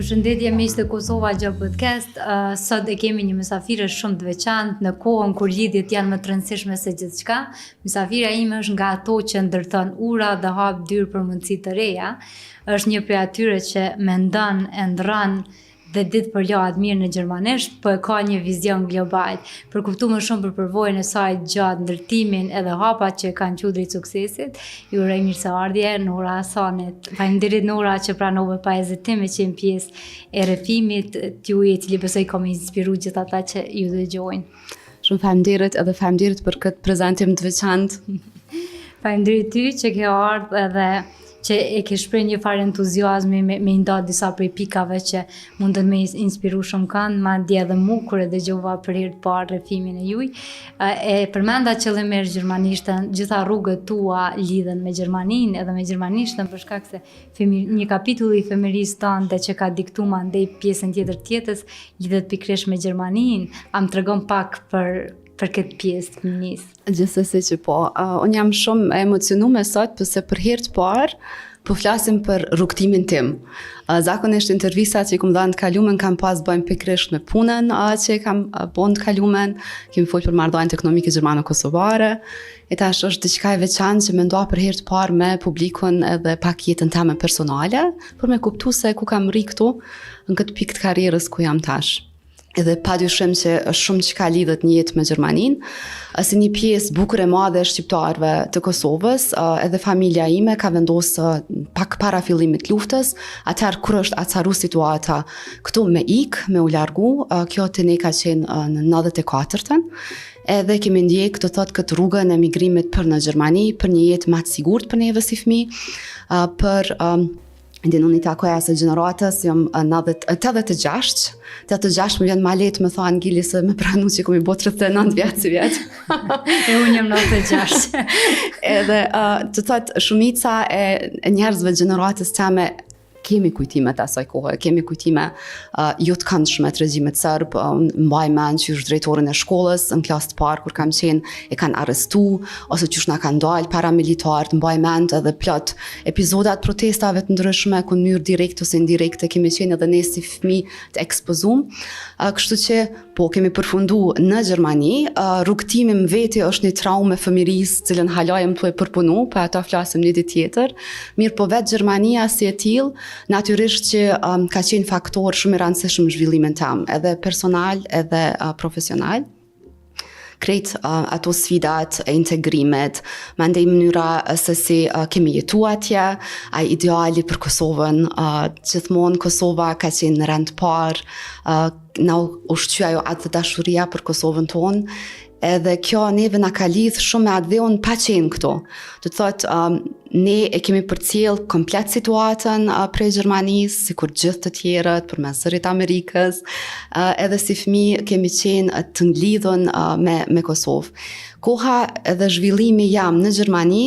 Përshëndetje miq të Kosova Job Podcast. Uh, sot e kemi një mysafire shumë të veçantë në kohën kur lidhjet janë më të rëndësishme se gjithçka. Mysafirja ime është nga ato që ndërton ura dhe hap dyer për mundësi të reja. Është një prej atyre që mendon, ëndërron dhe di të përlahet mirë në gjermanisht, po e ka një vizion global. Për kuptu më shumë për përvojën e saj gjatë ndërtimin edhe hapat që e kanë çu drejt suksesit, ju uroj mirëseardhje Nora Hasanit. Faleminderit Nora që pranove pa hezitim me qenë pjesë e rrëfimit tuj, i cili besoj ka me inspiru gjithë ata që ju dëgjojnë. Shumë faleminderit edhe faleminderit për këtë prezantim të veçantë. Faleminderit ty që ke ardhë edhe që e ke shpreh një farë entuziazmi me, me nda disa prej pikave që mundën me inspiru shumë kanë, madje edhe mu kur e dëgjova për herë të parë rrëfimin e juj. E përmenda qëllimisht gjermanishtën, gjitha rrugët tua lidhen me Gjermaninë edhe me gjermanishtën për shkak se fëmi, një kapitull i fëmijërisë tënde që ka diktu mandej pjesën tjetër të jetës lidhet pikërisht me Gjermaninë. A më tregon pak për për këtë pjesë të fëmijërisë? Gjithsesi që po. Uh, unë jam shumë e emocionume sot, përse për herë të parë, po flasim për rrugëtimin tim. Uh, zakonisht intervistat që i kom dhanë të kalumen kanë pas bëjnë pikërisht me punën uh, që e kam uh, bo në të kalumen, kemi folë për marrëdhëniet ekonomike gjermano-kosovare, e tash është diçka e veçantë që me nda për herë të parë me publikun edhe pak jetën teme personale, për me kuptu se ku kam mrri këtu në këtë pikë të karrierës ku jam tash. Edhe pa dyshim që është shumë çka lidhet në jetë me Gjermaninë, si një pjesë bukur e madhe e shqiptarëve të Kosovës, edhe familja ime ka vendosë pak para fillimit të luftës, atëherë kur është acaru situata këtu me ik, me u largu, kjo te ne ka qenë në 94-ën, edhe kemi ndjek do të thotë këtë rrugën e migrimit për në Gjermani, për një jetë ma të sigurt për neve si fëmijë, për Din unë i takoj asaj gjeneratës, jam 86, 86 më vjen ma lehtë me thanë gili se me pranu që kom i bo 39 vjetë sivjet. e unë jam 96. Edhe, uh, do të thotë, shumica e, e njerëzve gjeneratës teme kemi kujtime të asaj kohe, kemi kujtime uh, jo të këndshme të regjimit serb, uh, mbaj mend qysh drejtorin e shkollës në klasë të parë kur kam qenë e kanë arrestu ose qysh na kanë dalë paramilitarët, mbaj mend edhe plot epizoda të protestave të ndryshme ku në mënyrë direkte ose indirekte kemi qenë edhe ne si fëmijë të ekspozum. Uh, kështu që Po, kemi përfundu në Gjermani, rrugëtimi më veti është një traumë e fëmirisë, cilën hala jam tu e përpunu, për ato flasim një ditë tjetër. Mirëpo vetë Gjermania si e tillë, natyrisht që um, ka qenë faktor shumë i rëndësishëm në zhvillimin tem, edhe personal edhe uh, profesional krejt uh, ato sfidat e integrimit, mandej mënyra se si uh, kemi jetu atje, ai ideali për Kosovën, uh, gjithmonë Kosova ka qenë në rend parë, uh, na u ushqy ajo atdhedashuria për Kosovën tonë, edhe kjo neve na ka lidh shumë me atdheun pa qenë këtu. Do të thotë, um, ne e kemi përcjell komplet situatën uh, prej Gjermanisë, sikur gjithë të tjerët, përmes Zërit Amerikës, uh, edhe si fëmijë kemi qenë të lidhun uh, me, me Kosovë. Koha edhe zhvillimi jem në Gjermani,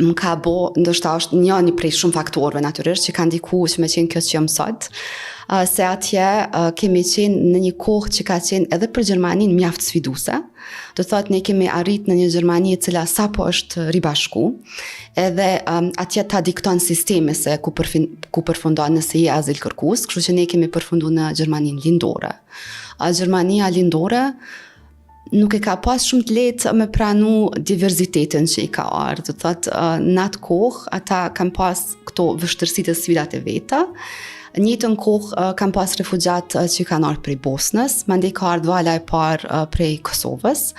më ka bo, ndoshta është një një prej shumë faktorëve natyrisht që ka ndiku që me qenë kjo që jam sot, uh, se atje uh, kemi qenë në një kohë që ka qenë edhe për Gjermaninë mjaft sfiduse. Do të thotë ne kemi arrit në një Gjermani e cila sapo është ribashku, edhe um, atje ta dikton sistemi se ku, përfin, ku përfundon nëse je azilkërkues, kështu që ne kemi përfundu në Gjermaninë lindore. A Gjermania lindore nuk e ka pas shumë të lehtë me pranu diversitetin që i ka ardhë. Do të thotë, në atë kohë, ata kanë pas këto vështirësitë e sfidat e veta. Në njëjtën kohë kanë pas refugjat që kanë ardhur prej Bosnës, mandej ka ardhur vala e parë prej Kosovës.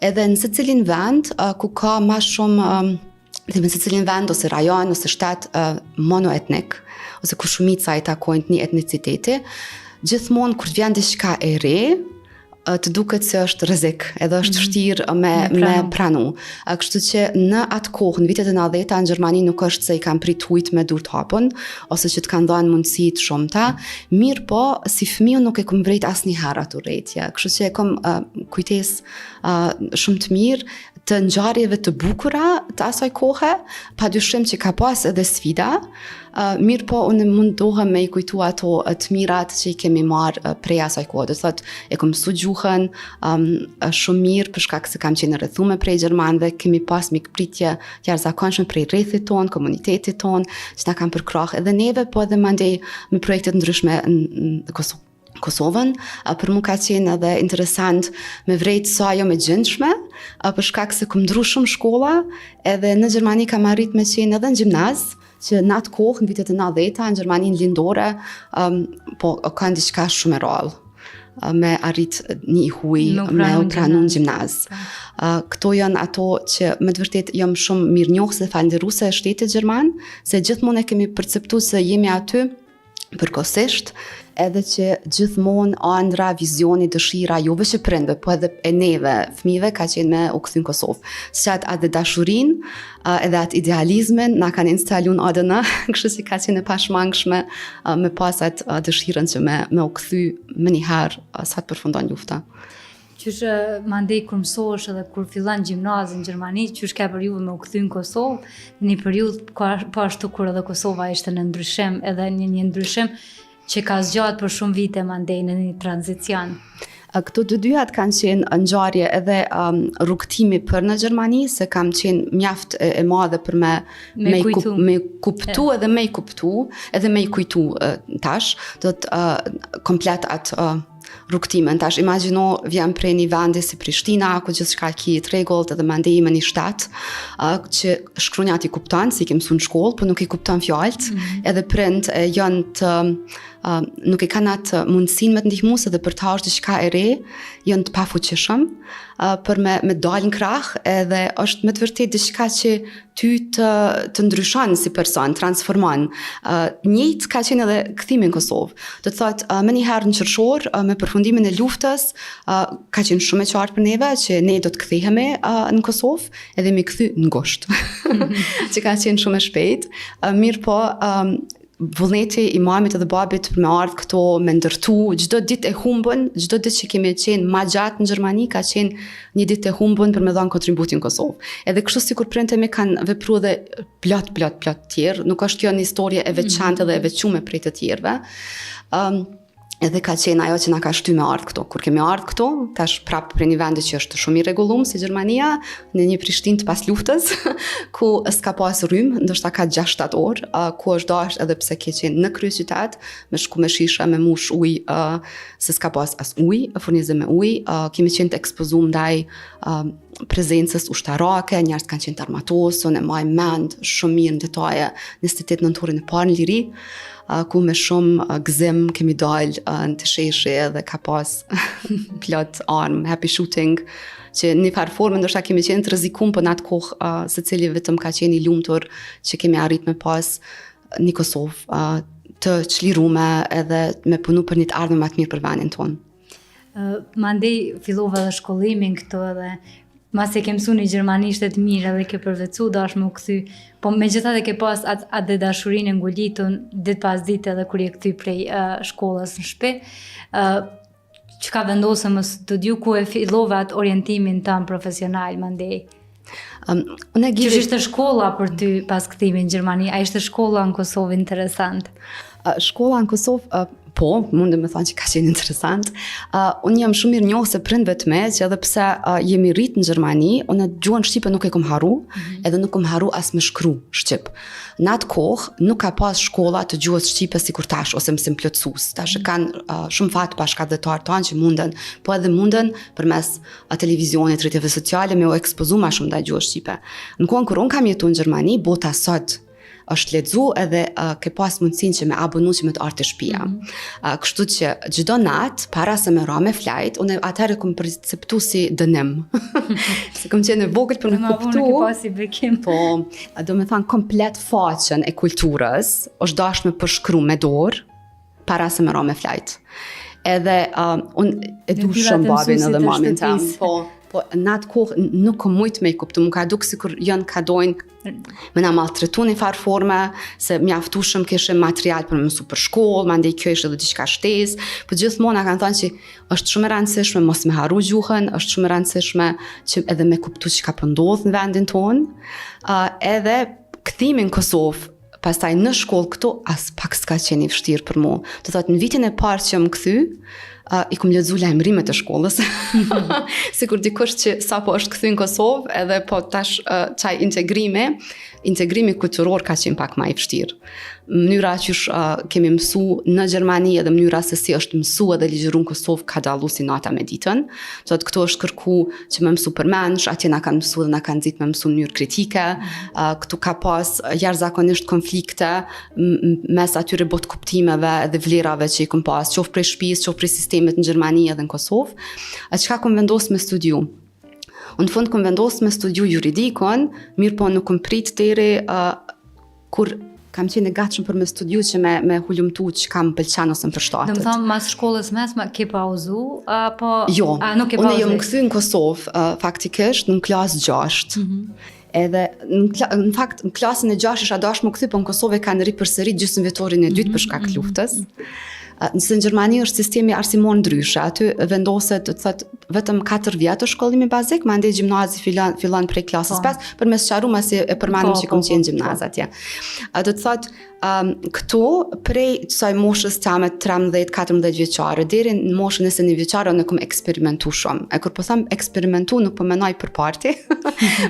Edhe në secilin vend ku ka ma shumë dhe në secilin vend ose rajon ose shtet uh, monoetnik ose ku shumica i takojnë një etniciteti, gjithmonë kur të vjen diçka e re, të duket se është rrezik, edhe është mm -hmm. vështirë me me pranu. Me pranu. Kështu që në atë kohë, në vitet e 90-ta në Gjermani nuk është se i kanë prit hujt me durt hapun ose që të kanë dhënë mundësi të shumta, mirëpo si fëmijë nuk e kom vrejt asnjëherë atë urrejtje. Kështu që e kom uh, kujtesë uh, shumë të mirë. të ngjarjeve të bukura të asaj kohe, pa dyshim që ka pas edhe sfida, uh, mirëpo unë mundohem me i kujtu ato të mirat që i kemi marrë uh, prej asaj kohe. Do të thotë, e kom mësu gjuhën um, shumë mirë për shkak se kam qenë rrethume prej gjermanëve, kemi pas mikpritje të jashtëzakonshme prej rrethit tonë, komunitetit tonë, që na kanë përkrah edhe neve, po edhe mandej me projekte të ndryshme në Kosovë. Kosovën, për mu ka qenë edhe interesant me vrejt sa jom e gjindshme, për shkak se kom ndrru shumë shkolla, edhe në Gjermani kam arrit me qenë edhe në gjimnaz, që në atë kohë, në vitet e 90-ta, në Gjermaninë lindore, um, po kanë diçka shumë e rrallë me arrit një i huj me u pranu në gjimnaz. Po. Uh, këto janë ato që me të vërtetë jam shumë mirënjohëse dhe falënderuese e shtetit gjerman, se gjithmonë e kemi perceptu se jemi aty përkohësisht, edhe që gjithmonë andra, vizioni, dëshira, jo veç e prindve, po edhe e neve, fëmijëve, ka qenë me u kthy në Kosovë. Se atë atë dashurinë, edhe atë idealizmin, na kanë instalu në ADN, kështu që ka qenë e pashmangshme me pas atë dëshirën që me, me u kthy menjëherë sa të përfundon lufta. Qysh mandej kur mësohesh edhe kur fillon gjimnazin në Gjermani, qysh ke për juve me u kthy në Kosovë, në një periudhë po ashtu kur edhe Kosova ishte në ndryshim, edhe një një ndryshim që ka zgjatë për shumë vite mandej në një tranzicion. Këto të dyjat kanë qenë ngjarje edhe um, rrugëtimi për në Gjermani, se kam qenë mjaft e, e madhe për me, me, me, kup, me kuptu e. edhe me i kuptu, edhe me i kujtu tash, do të uh, komplet atë uh, rrugëtimin. Tash imagjino vjen prej një vendi si Prishtina, ku gjithçka ki të rregullt edhe mandej në një shtet, uh, që shkronjat i kupton, si i ke mësu në shkollë, po nuk i kupton fjalët, mm -hmm. edhe prindt e, janë të uh, nuk e kanë atë mundësinë me të ndihmu, se edhe për ta është diçka e re, janë të pafuqishëm uh, për me me dalë në krah, edhe është me të vërtetë diçka që ty të, të ndryshon si person, transformon. Uh, njëjtë ka qenë edhe kthimi në Kosovë. Do të thotë, uh, menjëherë në qershor, uh, me përfundimin e luftës, uh, ka qenë shumë e qartë për neve që ne do të kthehemi uh, në Kosovë, edhe jemi kthy në gusht. që ka qenë shumë e shpejtë. Uh, mirëpo, um, vullneti i mamit edhe babit për me ardhë këtu, me ndërtu, çdo ditë e humbun, çdo ditë që kemi qenë ma gjatë në Gjermani, ka qenë një ditë e humbun për me dhanë kontributin në Kosovë. Edhe kështu sikur prindtë e mi kanë vepru edhe plot, plot, plot tjerë, nuk është kjo një historie e veçantë dhe e veçume prej të tjerëve. Um, edhe ka qenë ajo që na ka shty me ardhë këtu. Kur kemi ardhë këtu, tash prapë prej një vendi që është shumë i rregullum si Gjermania, në një Prishtinë të pas luftës, ku s'ka pas rrymë, ndoshta ka 6-7 orë, uh, ku është dashtë edhe pse ke qenë në kryeqytet, me shku me shisha, me mush ujë, uh, se s'ka pas as ujë, furnizim me ujë, uh, kemi qenë të ekspozum ndaj uh, prezencës ushtarake, njerëz kanë qenë të armatosur, e maj mend shumë mirë në detaje 28 nëntorin e parë në liri, ku me shumë gëzim kemi dalë në te sheshi edhe ka pas plot armë, happy shooting, që një farë forme ndoshta kemi qenë të rrezikum, po në atë kohë uh, secili vetëm ka qenë i lumtur që kemi arrit me pas një Kosovë uh, të çlirume edhe me punu për një të ardhme më të mirë për vendin tonë. Uh, mandej fillove edhe shkollimin këtu edhe masi ke mësu një gjermanishte të mirë edhe ke përvetësu dash me u kthy, po megjithatë ke pas atë atë dashurinë e ngulitun ditë pas dite edhe kur je kthy prej uh, shkollës në shtëpi. Uh, çka vendose me studiu ku e fillove atë orientimin tënd profesional mandej? Um, unë e Qysh ishte shkolla për ty pas kthimit në Gjermani? A ishte shkolla në Kosovë interesant? Uh, shkolla në Kosovë, uh, po, mundem me thonë që ka qenë interesant. Uh, unë jam shumë mirënjohëse prindve të mi, që edhe pse uh, jemi rritë në Gjermani, unë gjuhën shqipe nuk e kom harru, mm -hmm. edhe nuk kom harru as me shkru shqip. Në atë kohë nuk ka pas shkolla të gjuhës shqipe sikur tash ose mësim plotësues. Tash mm -hmm. kanë uh, shumë fat bashkatdhetarët tanë që munden, po edhe munden përmes a televizionit, rrjeteve sociale me u ekspozu ma shumë ndaj gjuhës shqipe. Në kohën kur unë kam jetu në Gjermani, bota sot është lexu edhe uh, ke pas mundësinë që me abonu që me të ardhë te shpia. Mm -hmm. uh, kështu që çdo natë, para se me ra me flajt, unë atëherë kom perceptu si dënim. se kom qenë e vogël për me kuptu. Ke pas si bekim. Po, do me thanë komplet faqen e kulturës, është dashtë me përshkru me dorë, para se me ra me flajt. Edhe uh, unë e du shumë babin edhe mamin tem. Po, Po në atë kohë nuk kom mujt me i kuptu, m'u ka duk sikur janë ka dojnë me na maltretu një farë forme, se mjaftushëm kishim material për me mësu për shkollë, mandej kjo ishte edhe diçka shtesë, po gjithmonë na kanë thënë që është shumë e rëndësishme mos me harru gjuhën, është shumë e rëndësishme që edhe me kuptu çka po ndodh në vendin tonë, uh, edhe kthimi në Kosovë pastaj në shkollë këtu as pak s'ka qenë i vështirë për mu. Do thotë në vitin e parë që jam kthy, uh, i kom lexu lajmërimet e shkollës. Sikur dikush që sapo është kthy në Kosovë, edhe po tash uh, qaj integrimi, integrimi kulturor ka qenë pak ma i vështirë. Mënyra qysh uh, kemi mësu në Gjermani edhe mënyra se si është mësu edhe ligjëru në Kosovë ka dallu si nata me ditën. Do thotë këtu është kërku që me mësu përmendsh, atje na kanë mësu dhe na kanë nxit me mësu në mënyrë kritike. Uh, këtu ka pas jashtëzakonisht konflikte mes atyre botëkuptimeve dhe vlerave që i kom pas, qoftë prej shtëpisë, qoftë prej sistemit në Gjermani edhe në Kosovë. A çka kom vendos me studiu? Unë në fund kom vendos me studiu juridikun, mirëpo nuk kom prit deri uh, kur kam qenë e gatshëm për me studiu që me, me hulumtu çka më pëlqen ose më përshtatet. Domethonë, mas shkollës mesme, ke pauzu, apo... Jo, a, nuk ke pauzu? Unë jam kthy në Kosovë, uh, faktikisht, në klasë 6. Mm -hmm. Edhe në, në fakt në klasën e 6 isha dashur m'u kthy, po në Kosovë kanë ripërsërit gjysmëvjetorin e dytë mm -hmm. për shkak të mhm, luftës. Mm -hmm. Nëse në Gjermani është sistemi arsimor ndryshe, aty vendoset, do të thotë, vetëm 4 vjet është shkollimi bazik, mandej gjimnazi fillon fillon prej klasës 5, po. për me sqaru masi e përmendëm po, që kom po, qenë gjimnaz atje. A do të thotë, Um, këtu, prej qësaj moshës tame 13-14 vjeçare, deri në moshën 21 vjeçare, unë kom eksperimentu shumë. E kur po them eksperimentu, nuk po menoj për party,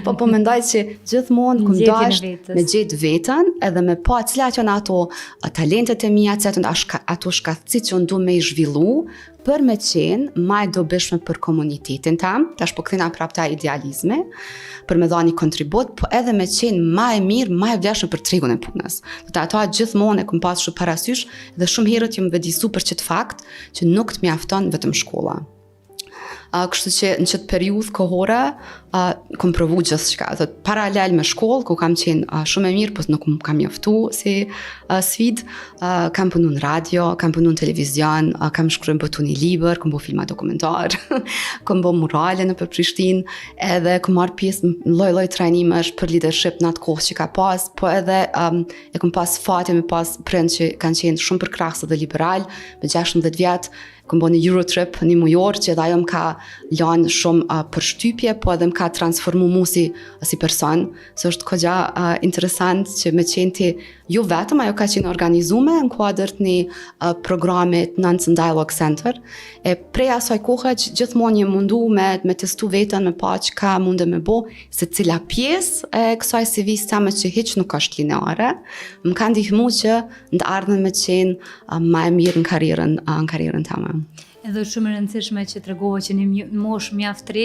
po po mendoj që gjithmonë kom dasht me gjetë veten, edhe me pa cilat janë ato talentet e mia, cilat janë ato shkathtësitë që unë du me i zhvillu, për me qenë ma e dobishme për komunitetin tem, tash po kthehna prapë te idealizmi, për me dhanë një kontribut, po edhe me qenë ma e mirë, ma e vlefshme për tregun e punës. Do të ato gjithmonë e kom pas shumë parasysh dhe shumë herët jam vetëdijesu për qëtë fakt që nuk të mjafton vetëm shkolla. Uh, kështu që në qëtë periudhë kohore uh, kom provu gjithçka. Do të paralel me shkollë, ku kam qenë uh, shumë e mirë, po nuk më ka mjaftu si uh, sfidë. Uh, kam punu në radio, kam punu në televizion, uh, kam shkru e botu një libër, kom bo filma dokumentar, kom bo murale nëpër Prishtinë, edhe kom marrë pjesë në lloj-lloj trajnimesh për leadership në atë kohë që ka pas, po edhe um, e kom pas fatin me pas prind që kanë qenë shumë përkrahës dhe liberal, me 16 vjet, Kom bo një Eurotrip një mujor që edhe ajo më ka lanë shumë uh, përshtypje, po edhe më ka transformu mu si, si person, se është kogja uh, interesant që me qenë ti jo vetëm, ajo ka qenë organizume në kuadër të një uh, programit Nansen Dialogue Center, e prej asaj kohe që gjithmonë jam mundu me, me testu veten, me pa çka mundem me bo, se cila pjesë e kësaj CV-së teme që hiç nuk është lineare, më ka ndihmu që në të ardhmen me qenë ma e mirë në karrierën, në karrierën teme. Edhe është shumë e rëndësishme që tregove që në moshë mjaft të re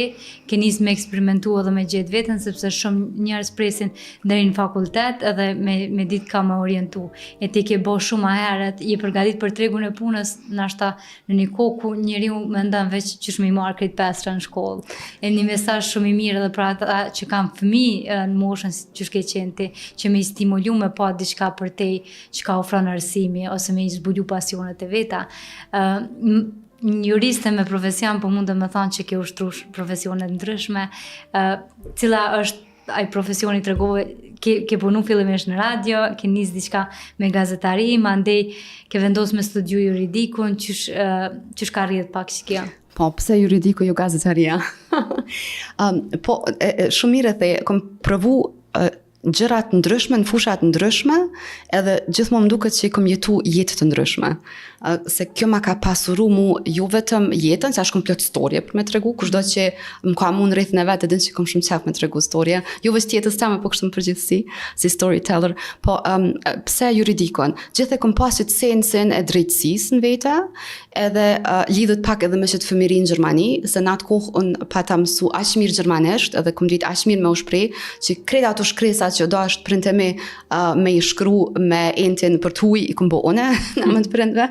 ke nis me eksperimentu edhe me gjetë veten sepse shumë njerëz presin deri në fakultet edhe me me ditë ka me orientu. E ti ke bo shumë ma herët, je përgatit për tregun e punës, nashta në një kohë ku njeriu mendon veç qysh me i marrë krejt pesra në shkollë. E një mesazh shumë i mirë edhe për ata që kanë fëmijë në moshën qysh ke qenë ti, që me i stimulu me pa diçka përtej çka ofron arsimi ose me i zbulu pasionet e veta. Ë uh, juriste me profesion, po mundem me thonë që ke ushtru profesione të ndryshme, ë uh, cila është ai profesioni tregove ke ke punu fillimisht në radio, ke nis diçka me gazetari, mandej ke vendos me studiu juridikun, qysh uh, qysh ka rrjedh pak që kjo? Po, pse juridiku jo gazetaria? um, po, e, e, shumë mirë e the, kom provu e, gjëra të ndryshme në fusha të ndryshme, edhe gjithmonë më duket që i kom jetu jetë të ndryshme. Se kjo ma ka pasuru mu jo vetëm jetën, se ashtu kom plot storje për me tregu, kushdo që më ka mu në rrethin e vet e din që kom shumë qef me tregu storje, jo veç të jetës teme, po kështu në përgjithësi, si storyteller, po um, pse juridikun? Gjithë e kom pas qëtë sensin e drejtësisë në vete, edhe uh, lidhet pak edhe me qëtë fëmijëri në Gjermani, se në atë kohë unë pata mësu aq mirë gjermanisht edhe kom ditë aq mirë me u shpreh, që krejt ato shkresa që dashtë prindët e mi uh, me i shkru me entin për t'huj, i kom bo une në emër të prindve,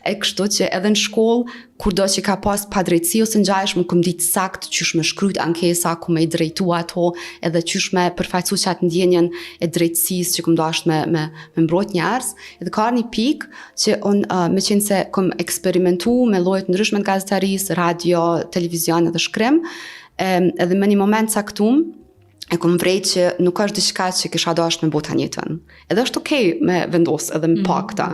e kështu që edhe në shkollë, kurdo që ka pas padrejtësi ose ngjajshme, kom ditë sakt qysh me shkrujt ankesa, ku me i drejtu ato, edhe qysh me përfaqësu qatë ndjenjën e drejtësisë që kom dashtë me, me, me mbrojt njerëz, edhe ka ardh një pikë që unë uh, me qenë se kom eksperimentu me lloje të ndryshme të gazetarisë, radio, televizion edhe shkrim, E, edhe me një moment caktum, e kom vrejt që nuk është diçka që kisha dasht me bo tan jetën. Edhe është okej me vendos edhe me pa mm. këta.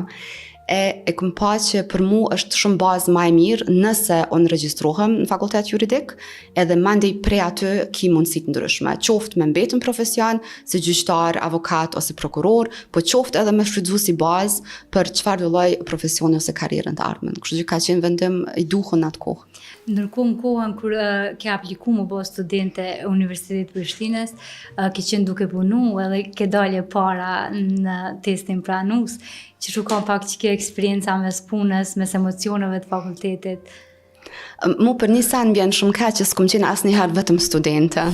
E, e kom pa që për mu është shumë bazë ma e mirë nëse unë regjistrohem në fakultet juridik, edhe mandej prej aty ki mundësi të ndryshme, qoftë me mbetë në profesion, si gjyqtar, avokat ose prokuror, po qoftë edhe me shfrytëzu si bazë për çfarëdo lloj profesioni ose karrierën të ardhmen. Kështu që ka qenë vendim i duhur në atë kohë. Ndërkohë në kohën kur uh, ke apliku me u bo studente e Universitetit të Prishtinës, uh, ke qenë duke punu edhe ke dalë e para në testin pranues, qysh u kon pak qikjo eksperienca mes punës, mes emocioneve të fakultetit. Mu për një sen vjen shumë keq që s'kom qenë asnjëherë vetëm studente.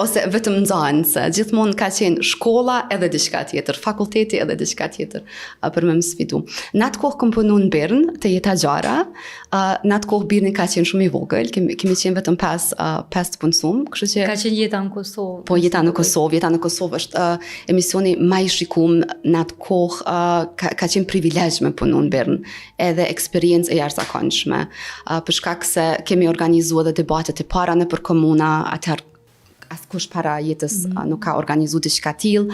ose vetëm nxënëse, gjithmonë ka qenë shkolla edhe diçka tjetër, fakulteti edhe diçka tjetër për me më sfidu. Në atë kohë kom punu në Birn, te Jeta Xharra, në atë kohë Birni ka qenë shumë i vogël, kemi, kemi qenë vetëm 5 5 të punësum, kështu që Ka qenë jeta në Kosovë. Po jeta në Kosovë, jeta në Kosovë është uh, emisioni ma i shikum në atë kohë uh, ka, ka qenë privilegj me punu në Birn, edhe eksperiencë e jashtëzakonshme. Uh, për shkak se kemi organizu edhe debatet e para nëpër komuna, atëherë askush para jetës mm -hmm. nuk ka organizu diçka tillë.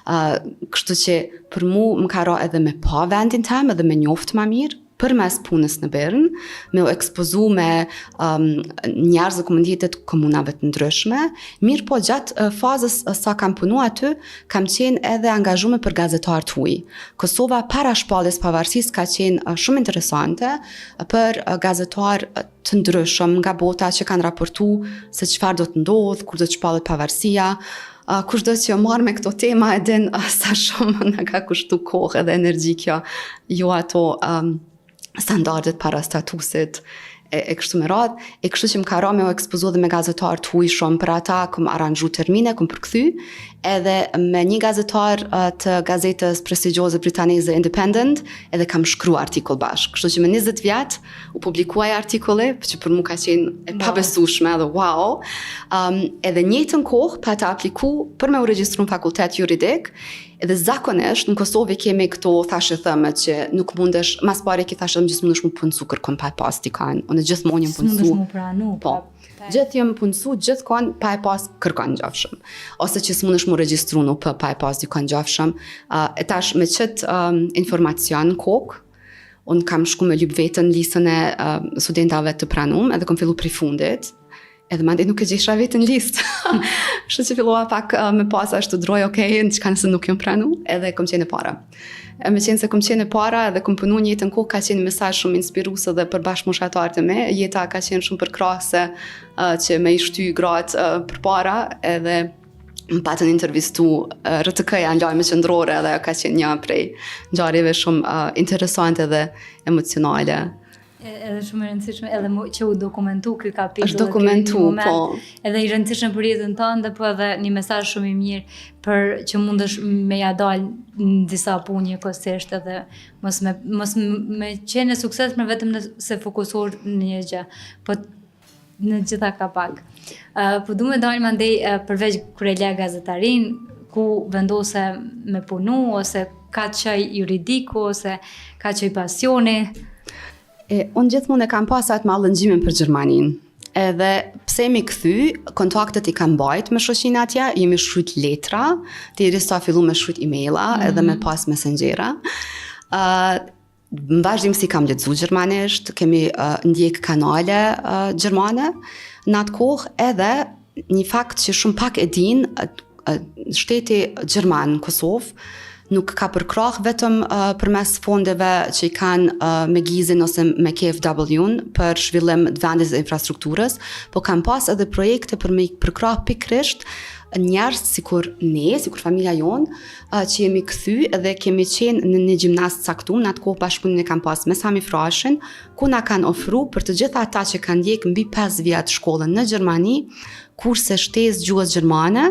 Uh, kështu që për mu më ka ra edhe me pa vendin tem edhe me njoft ma mirë përmes punës në Birn, me u ekspozu me um, njerëz dhe komunitetet komunave të ndryshme, mirëpo gjatë uh, fazës uh, sa kam punu aty, kam qenë edhe angazhume për gazetarë të huj. Kosova para shpalljes pavarësisë ka qenë uh, shumë interesante për uh, gazetarë të ndryshëm nga bota që kanë raportu se çfarë do të ndodhë, kur do të shpallet pavarësia. Uh, kushdo që o marrë me këto tema e din uh, sa shumë na ka kushtu kohë edhe energji kjo, jo ato um, standardet para statusit e, e kështu me radhë, e kështu që më ka ra me u ekspozu dhe me gazetarë të huj shumë për ata, kom aranzhu termine, kom përkthy, edhe me një gazetar uh, të gazetës prestigjioze britaneze Independent, edhe kam shkru artikull bashkë. Kështu që me 20 vjet u publikua ai artikulli, që për mu ka qenë e pabesueshme edhe wow. Um, edhe njëjtën kohë pata apliku për me u regjistru në fakultet juridik, edhe zakonisht në Kosovë i kemi këto thashetheme që nuk mundesh, mas pari ki thashetheme që s'mundesh mu punësu kërkon pa e pas dikon. Unë gjithmonë jam punësu. S'mundesh mu pranu. Po. Gjithë jam punësu gjithkon pa e pas kërkon gjafshëm. Ose që s'mundesh mu regjistru në UP pa e pas dikon gjafshëm. Uh, e tash me qëtë um, informacion në kokë, Unë kam shku me lyp veten në listën e uh, studentave të pranum, edhe kom fillu prej fundit, edhe mandej nuk e gjesha veten në listë. Kështu që fillova pak uh, me pas ashtu drojë, ok, në çka nëse nuk jam pranu, edhe kom qenë e para. E me qenë se kom qenë e para edhe kom punu njëjtën kohë, ka qenë mesazh shumë inspirues edhe për bashkëmoshatarët e mi, jeta ka qenë shumë përkrahëse uh, që me i shty gratë uh, përpara, edhe më patën intervistu RTK-ja në lajme qendrore edhe ka qenë një prej ngjarjeve shumë uh, interesante dhe emocionale. Edhe shumë e rëndësishme edhe mu, që u dokumentu ky kapitull. Është dokumentu, po. Edhe i rëndësishëm për jetën tënde, po edhe një mesazh shumë i mirë për që mundesh me ja dal në disa punë njëkohësisht edhe mos me mos me qenë e suksesshme vetëm nëse fokusohesh në një gjë. Po Në gjitha ka pak. Uh, po du me dalë mandej uh, përveç kur e le gazetarinë, ku vendose me punu, ose ka t'çoi juridiku, ose ka t'çoi pasioni. E, unë gjithmonë e kam pas atë mallëngjimin për Gjermaninë. Edhe pse jemi kthy, kontaktet i kam mbajt me shoqninë atje, jemi shkrujt letra, derisa fillu me shkrujt e-maila mm -hmm. edhe me pas messengera. Uh, Në vazhdimësi kam lexu gjermanisht, kemi uh, ndjek kanale uh, gjermane në atë kohë edhe një fakt që shumë pak e din, uh, shteti gjerman në Kosovë nuk ka përkrah vetëm uh, përmes fondeve që i kanë uh, me GIZ-in ose me KfW-n për zhvillim të vendit dhe infrastrukturës, po kanë pas edhe projekte për me përkrah pikërisht njerëz sikur ne, sikur familja jonë, që jemi kthy dhe kemi qenë në një gjimnaz të caktum, në atë kohë bashkëpunimin e kam pas me Sami Frashërin, ku na kanë ofru për të gjitha ata që kanë ndjek mbi 5 vjet shkollën në Gjermani, kurse shtesë gjuhës gjermane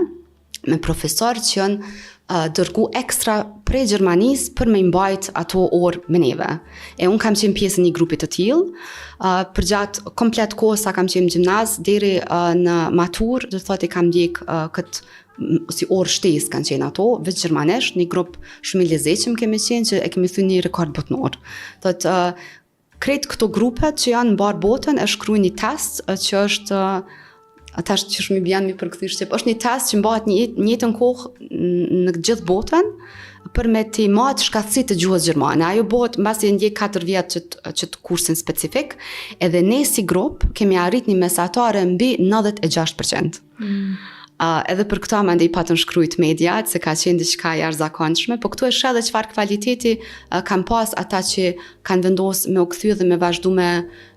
me profesor që janë uh, dërgu ekstra prej Gjermanisë për me i mbajt ato orë me neve. E unë kam qenë pjesë e një grupi të tillë, uh, përgjatë komplet kohës sa kam qenë në gjimnaz deri uh, në maturë, do të thotë i kam ndjek uh, këtë si orë shtesë kanë qenë ato, veç gjermanisht, një grup shumë i lezetshëm kemi qenë që e kemi thy një rekord botnor. Thotë uh, Krejt këto grupet që janë në mbarë botën e shkruajnë një test që është tash qysh m'i bjen mi përkthy shqip. Është një test që mbahet një njëjtën kohë në gjithë botën për me t'i matë shkathtësitë e gjuhës gjermane. Ajo bëhet mbasi e ndjek 4 vjet qët, qët kursin specifik, edhe ne si grup kemi arrit një mesatare mbi 96%. Mm. Uh, edhe për këta mandej patën shkrujt mediat, se ka qenë diçka e jashtëzakonshme, po këtu e sheh edhe çfarë kvaliteti uh, kanë pas ata që kanë vendos me u kthy dhe me vazhdu me,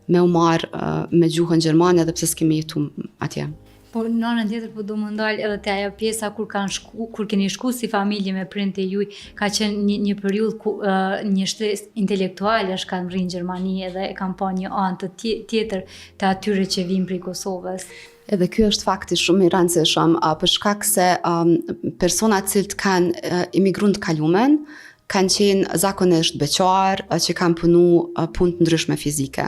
me u marrë uh, me gjuhën gjermane edhe pse s'kemi jetu atje. Po në anën tjetër po du me ndal edhe te ajo pjesa kur kanë shku, kur keni shku si familje me prindët e juj, ka qenë një, një periudhë ku uh, një shtresë intelektuale është kanë mrri në Gjermani edhe e kanë pa një anë të tjetër të atyre që vijnë prej Kosovës. Edhe ky është fakti shumë i rëndësishëm, uh, për shkak se um, personat të cilët kanë uh, imigru në të kalumen, kanë qenë zakonisht beqar uh, që kanë punu uh, punë të ndryshme fizike.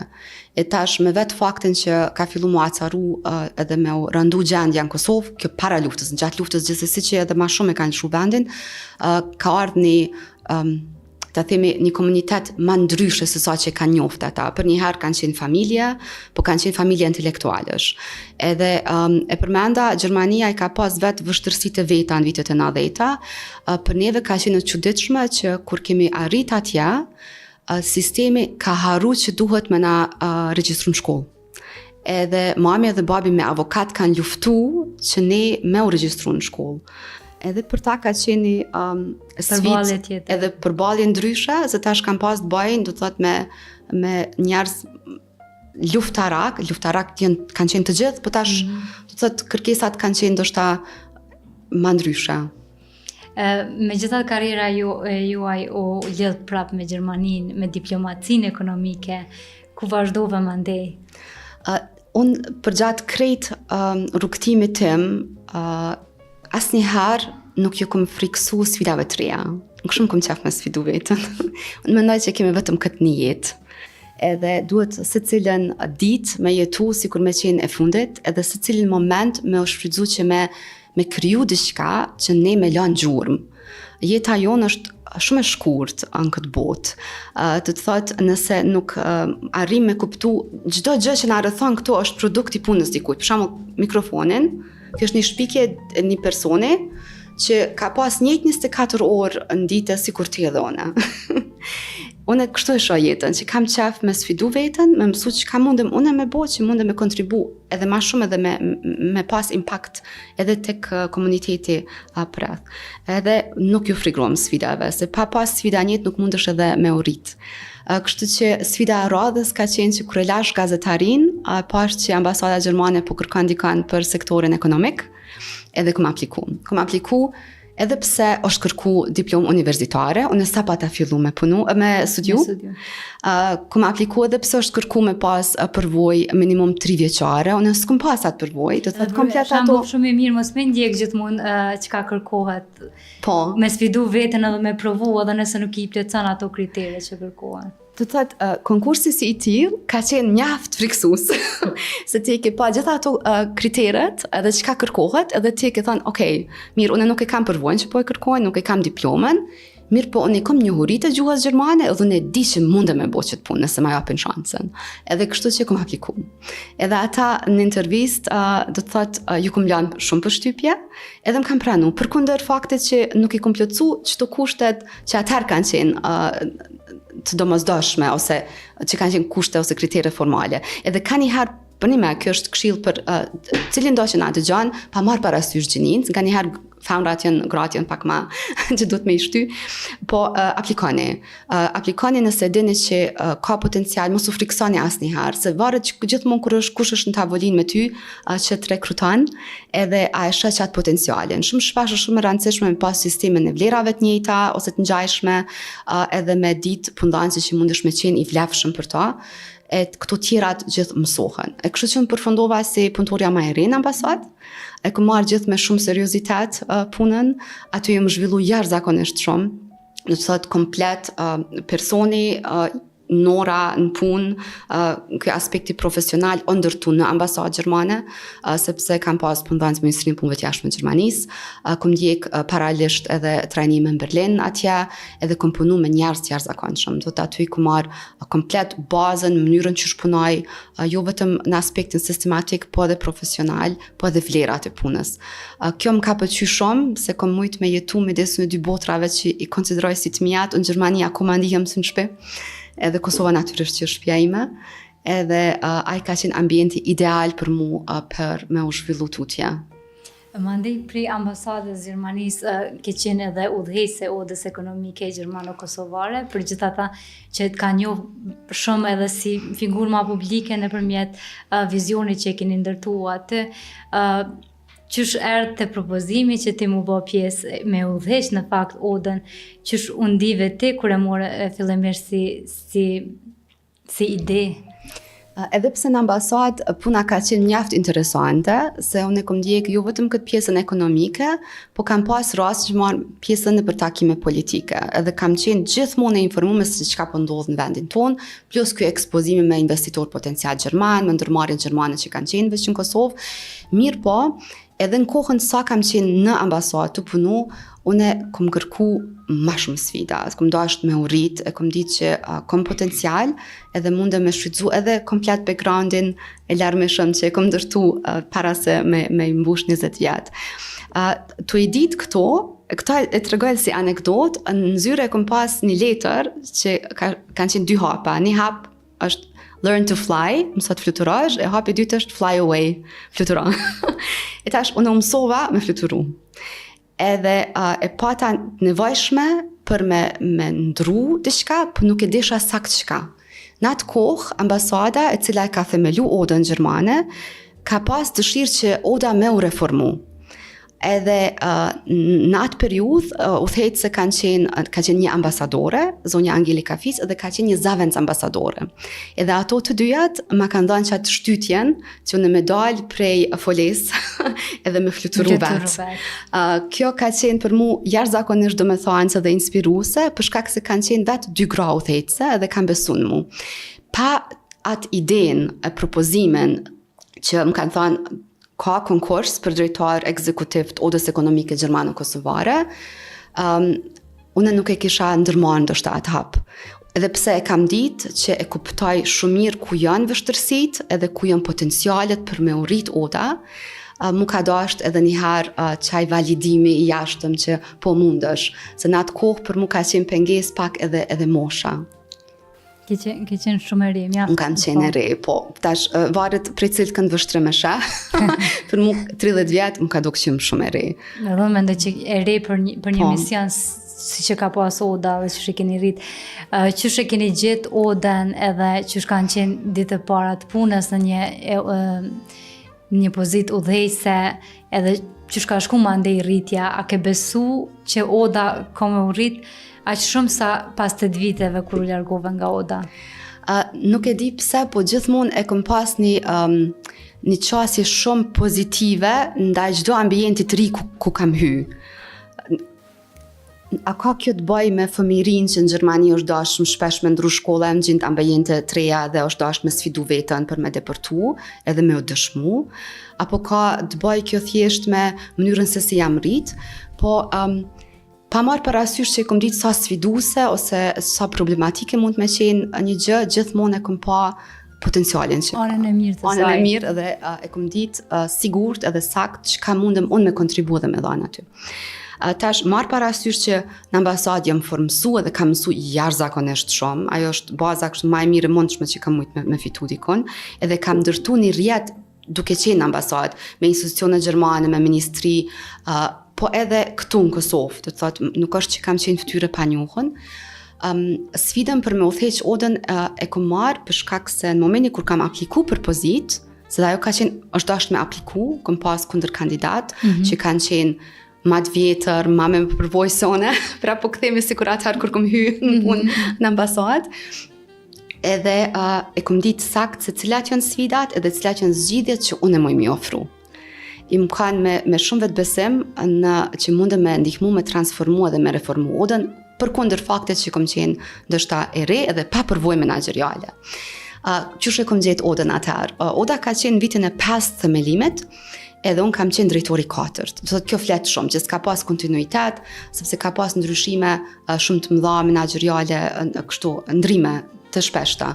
E tash me vetë faktin që ka fillu m'u acaru uh, edhe me u rëndu gjendja në Kosovë, kjo para luftës, gjatë luftës gjithsesi që edhe ma shumë e kanë lëshu vendin, uh, ka ardhë një um, ta themi një komunitet ma ndryshe se sa që kanë njoft ata. Për një herë kanë qenë familje, po kanë qenë familje intelektualësh. Edhe um, e përmenda, Gjermania i ka pas vetë vështirësitë e veta në vitet e 90-ta. Uh, për neve ka qenë e çuditshme që kur kemi arrit atje, uh, sistemi ka harru që duhet me na uh, regjistru në shkollë. Edhe mami edhe babi me avokat kanë luftu që ne me u regjistru në shkollë. Edhe për ta ka qenë një um, sfidë, tjetër. edhe përballje ndryshe, se tash kanë pas të bëjnë, do të thotë me me njerëz luftarak, luftarak janë kanë qenë të gjithë, po tash mm -hmm. do të thotë kërkesat kanë qenë ndoshta ma ndryshe. Megjithatë karriera ju, e juaj u lidh prap me Gjermaninë, me diplomacinë ekonomike, ku vazhdove mandej? Uh, unë përgjatë krejt um, rrugëtimit tim, uh, asnjëherë nuk ju kom friksu sfidave të reja. Unë shumë kom qef me sfidu veten. unë mendoj që kemi vetëm këtë një jetë. Edhe duhet secilën ditë me jetu sikur me qenë e fundit, edhe secilin moment me u shfrytzu që me me kriju diçka që ne me lanë gjurmë. Jeta jonë është shumë e shkurt në këtë botë. Uh, do të thotë nëse nuk uh, arrim me kuptu çdo gjë që na rrethon këtu është produkt i punës dikujt. Për shembull, mikrofonin, kjo është një shpikje e një personi që ka pas njëjtë 24 orë në ditë sikur ti edhe unë. Unë kështu e shoh jetën, që kam qef me sfidu veten, me mësu çka mundem unë me bo, që mundem me kontribu edhe ma shumë edhe me, me pas impakt edhe tek komuniteti përreth. Edhe nuk ju frikësohem sfidave, se pa pas sfida n'jetë nuk mundesh edhe me u rrit. Kështu që sfida e radhës ka qenë që kur e lash gazetarinë, pash që ambasada gjermane po kërkon dikon për sektorin ekonomik, edhe kom apliku. Kom apliku Edhe pse është kërku diplomë universitare, unë sa pata fillu me punu, me studiu. Me studiu. Uh, kom apliku edhe pse është kërku me pas përvojë minimum 3 vjeçare, unë s'kom pas atë përvojë, do të thotë komplet ato. Shumë i mirë mos me ndjek gjithmonë uh, çka kërkohet. Po. Me sfidu veten edhe me provu edhe nëse nuk i plotëson ato kritere që kërkohen. Do të thotë, uh, konkursi si i tillë ka qenë mjaft frikësues. se ti ke pa gjitha ato uh, kriteret edhe çka kërkohet, edhe ti ke thënë, ok, mirë, unë nuk e kam përvojën që po e kërkojnë, nuk e kam diplomën, mirë po unë i kam njohuritë e gjuhës gjermane edhe unë e di që mundem me bo qët punë nëse ma japin shansën. Edhe kështu që kom apliku. Edhe ata në intervistë, uh, do të thotë, uh, ju kom lanë shumë përshtypje, edhe më kanë pranu, përkundër faktit që nuk i kom plotësu qëto kushtet që atëherë kanë qenë uh, të domosdoshme ose që kanë qenë kushte ose kritere formale. Edhe kanjëherë përnjëme, kjo është këshillë për uh, cilindo që na dëgjon, pa marrë parasysh gjininë, nganjëherë femrat janë gratë janë pak ma që duhet me i shty, po uh, aplikoni. Uh, aplikoni nëse dini që uh, ka potencial, mos u friksoni asnjëherë, se varet që gjithmonë kur është kush është në tavolinë me ty, uh, që të rekruton, edhe a e sheh qatë potencialin. Shumë shpesh është shumë e rëndësishme me pas sistemin e vlerave të njëjta ose të ngjashme, uh, edhe me ditë punëdhënësi që mundesh me qenë i vlefshëm për ta, e këto tjerat gjithë mësohen. E kështu që unë përfundova si punëtorja më e re në ambasadë, e kom marrë gjithë me shumë seriozitet uh, punën, aty jam zhvillu jashtëzakonisht shumë, do të thotë komplet uh, personi uh, Nora në punë, uh, ky aspekti profesional o ndërtu në ambasadë gjermane, uh, sepse kam pas punëdhënës Ministrinë e Punëve të Jashtme të Gjermanisë, uh, kom ndjek uh, paralelisht edhe trajnime në Berlin atje, edhe kom punu me njerëz të jashtëzakonshëm. Do të aty kom marr komplet bazën, mënyrën qysh punoj, uh, jo vetëm në aspektin sistematik, po edhe profesional, po edhe vlerat e punës. Uh, kjo më ka pëlqy shumë, se kom mujt me jetu midis në dy botrave që i konsideroj si të mijat, në Gjermani akoma ndihem si në shpi, edhe Kosova natyrisht që është shtëpia ime, edhe uh, ai ka qenë ambienti ideal për mu uh, për me u zhvillu tutje. Mandej prej ambasadës Gjermanisë uh, ke qenë edhe udhëheqëse e odës ekonomike gjermano-kosovare, për gjithë ata që të kanë njohur shumë edhe si figurë ma publike nëpërmjet uh, vizionit që e keni ndërtu aty. Uh, qysh erdh te propozimi që ti mu bo pjesë me udhëheq në fakt odën, qysh u ndive ti kur e more fillimisht si, si, si ide? Edhe pse në ambasadë puna ka qenë mjaft interesante, se unë e kom ndjek jo vetëm këtë pjesën ekonomike, po kam pas rast që marr pjesë nëpër takime politike, edhe kam qenë gjithmonë e informuar se çka po ndodh në vendin tonë, plus ky ekspozimi me investitor potencial gjerman, me ndërmarrje gjermane që kanë qenë veç në Kosovë. Mirëpo, edhe në kohën sa kam qenë në ambasadë tu punu, unë kom kërku ma shumë sfida, kom dasht me u rrit, e kom ditë që uh, kom potencial edhe mundem me shfrytzu edhe komplet backgroundin e larmishëm që e kom ndërtu uh, para se me, me i mbush 20 vjet. Uh, tu i ditë këto, këto e tregoj si anekdot, në zyre e kom pas një letër që ka, kanë qenë dy hapa. Një hap është learn to fly, mëso të fluturosh, e hapi i dytë është fly away, fluturo. e tash, unë u mësova me fluturu. Edhe uh, e pata nevojshme për me, me ndru diçka, po nuk e disha sakt çka. Në atë kohë, ambasada e cila e ka themelu odën gjermane, ka pas dëshirë që oda me u reformu. Edhe uh, në atë periudhë uh, udhëheqëse kanë qenë ka qenë një ambasadore, zonja Angelika Fis edhe ka qenë një zavendës ambasadore. Edhe ato të dyjat ma kanë dhënë qatë shtytjen që unë me dal prej foles edhe me fluturu vetë. Uh, kjo ka qenë për mu jashtëzakonisht domethënëse dhe inspiruese, për shkak se kanë qenë vetë dy gra udhëheqëse edhe kanë besu në mu. Pa atë idenë e propozimin që më kanë thënë ka konkurs për drejtor ekzekutiv të Odës Ekonomike Gjermano-Kosovare, um, unë nuk e kisha ndërmarrë ndoshta atë hap. Edhe pse e kam ditë që e kuptoj shumë mirë ku janë vështirësitë edhe ku janë potencialet për me u rrit oda, uh, mu ka dasht edhe njëherë uh, qaj validimi i jashtëm që po mundesh, se në atë kohë për mu ka qenë pengesë pak edhe, edhe mosha. Ke qenë, ke qenë shumë e re, mjaft. Unë kam qenë e po. re, po. Tash uh, varet prej cilit këndvështrim e sheh. për mu 30 vjet më ka duk që jam shumë e re. Edhe unë mendoj që e re për një për një po. mision si që ka pas oda dhe qysh e keni rrit. Uh, qysh e keni gjetë odën edhe qysh kanë qenë ditët e para të punës në një e, uh, një pozitë udhëheqëse edhe qysh ka shku mandej rritja, a ke besu që oda ka me u rrit aq shumë sa pas 8 viteve kur u largove nga oda? Uh, nuk e di pse, po gjithmonë e kom pas një, um, një qasje shumë pozitive ndaj çdo ambienti të ri ku, ku kam hy. A ka kjo të bëjë me fëmijërinë që në Gjermani është dashur shumë shpesh me ndru shkolla e me gjetë ambiente të reja dhe është dashur me sfidu veten për me depërtu edhe me u dëshmu? Apo ka të bëjë kjo thjesht me mënyrën se si jam rrit? Po um, pa marrë parasysh që e kom ditë sa sfiduese ose sa problematike mund me qenë një gjë, gjithmonë e kom pa potencialin që anën e mirë të saj. Anën e mirë dhe uh, e kom ditë uh, sigurt edhe sakt çka mundem unë me kontribu dhe me dhanë aty. Uh, tash marr parasysh që në ambasadë jam formësu edhe kam mësu jashtëzakonisht shumë. Ajo është baza kështu ma e mirë e mundshme që kam mujt me, me fitu dikun. Edhe kam ndërtu një rrjet duke qenë në ambasadë, me institucione gjermane, me ministri, uh, po edhe këtu në Kosovë, do të thotë nuk është që kam qenë fytyrë e panjohun. Um, sfidën për me udhëheq odën uh, e kom marrë për shkak se në momentin kur kam apliku për pozitë, se ajo ka qenë, është dashtë me apliku, kom pas kundërkandidat mm -hmm. që kanë qenë ma të vjetër, ma me përvojë se une, pra po kthehemi sikur atëherë kur kom hy në punë mm -hmm. në ambasadë. Edhe uh, e kom ditë sakt se cilat janë sfidat edhe cilat janë zgjidhjet që unë muj m'i ofru. Jam kanë me, me shumë vetëbesim në që mundem me ndihmu me transformu edhe me reformu odën. Përkundër faktit që kom qenë ndoshta e re edhe pa përvojë menaxheriale. Uh, qysh e kom gjetë odën atëherë? Uh, oda ka qenë vitin e 5 të themelimit, edhe unë kam qenë drejtori i katërt. Do të thotë kjo flet shumë, që s'ka pas kontinuitet, sepse ka pas ndryshime uh, shumë të mëdha menaxheriale, uh, kështu ndrime të shpeshta.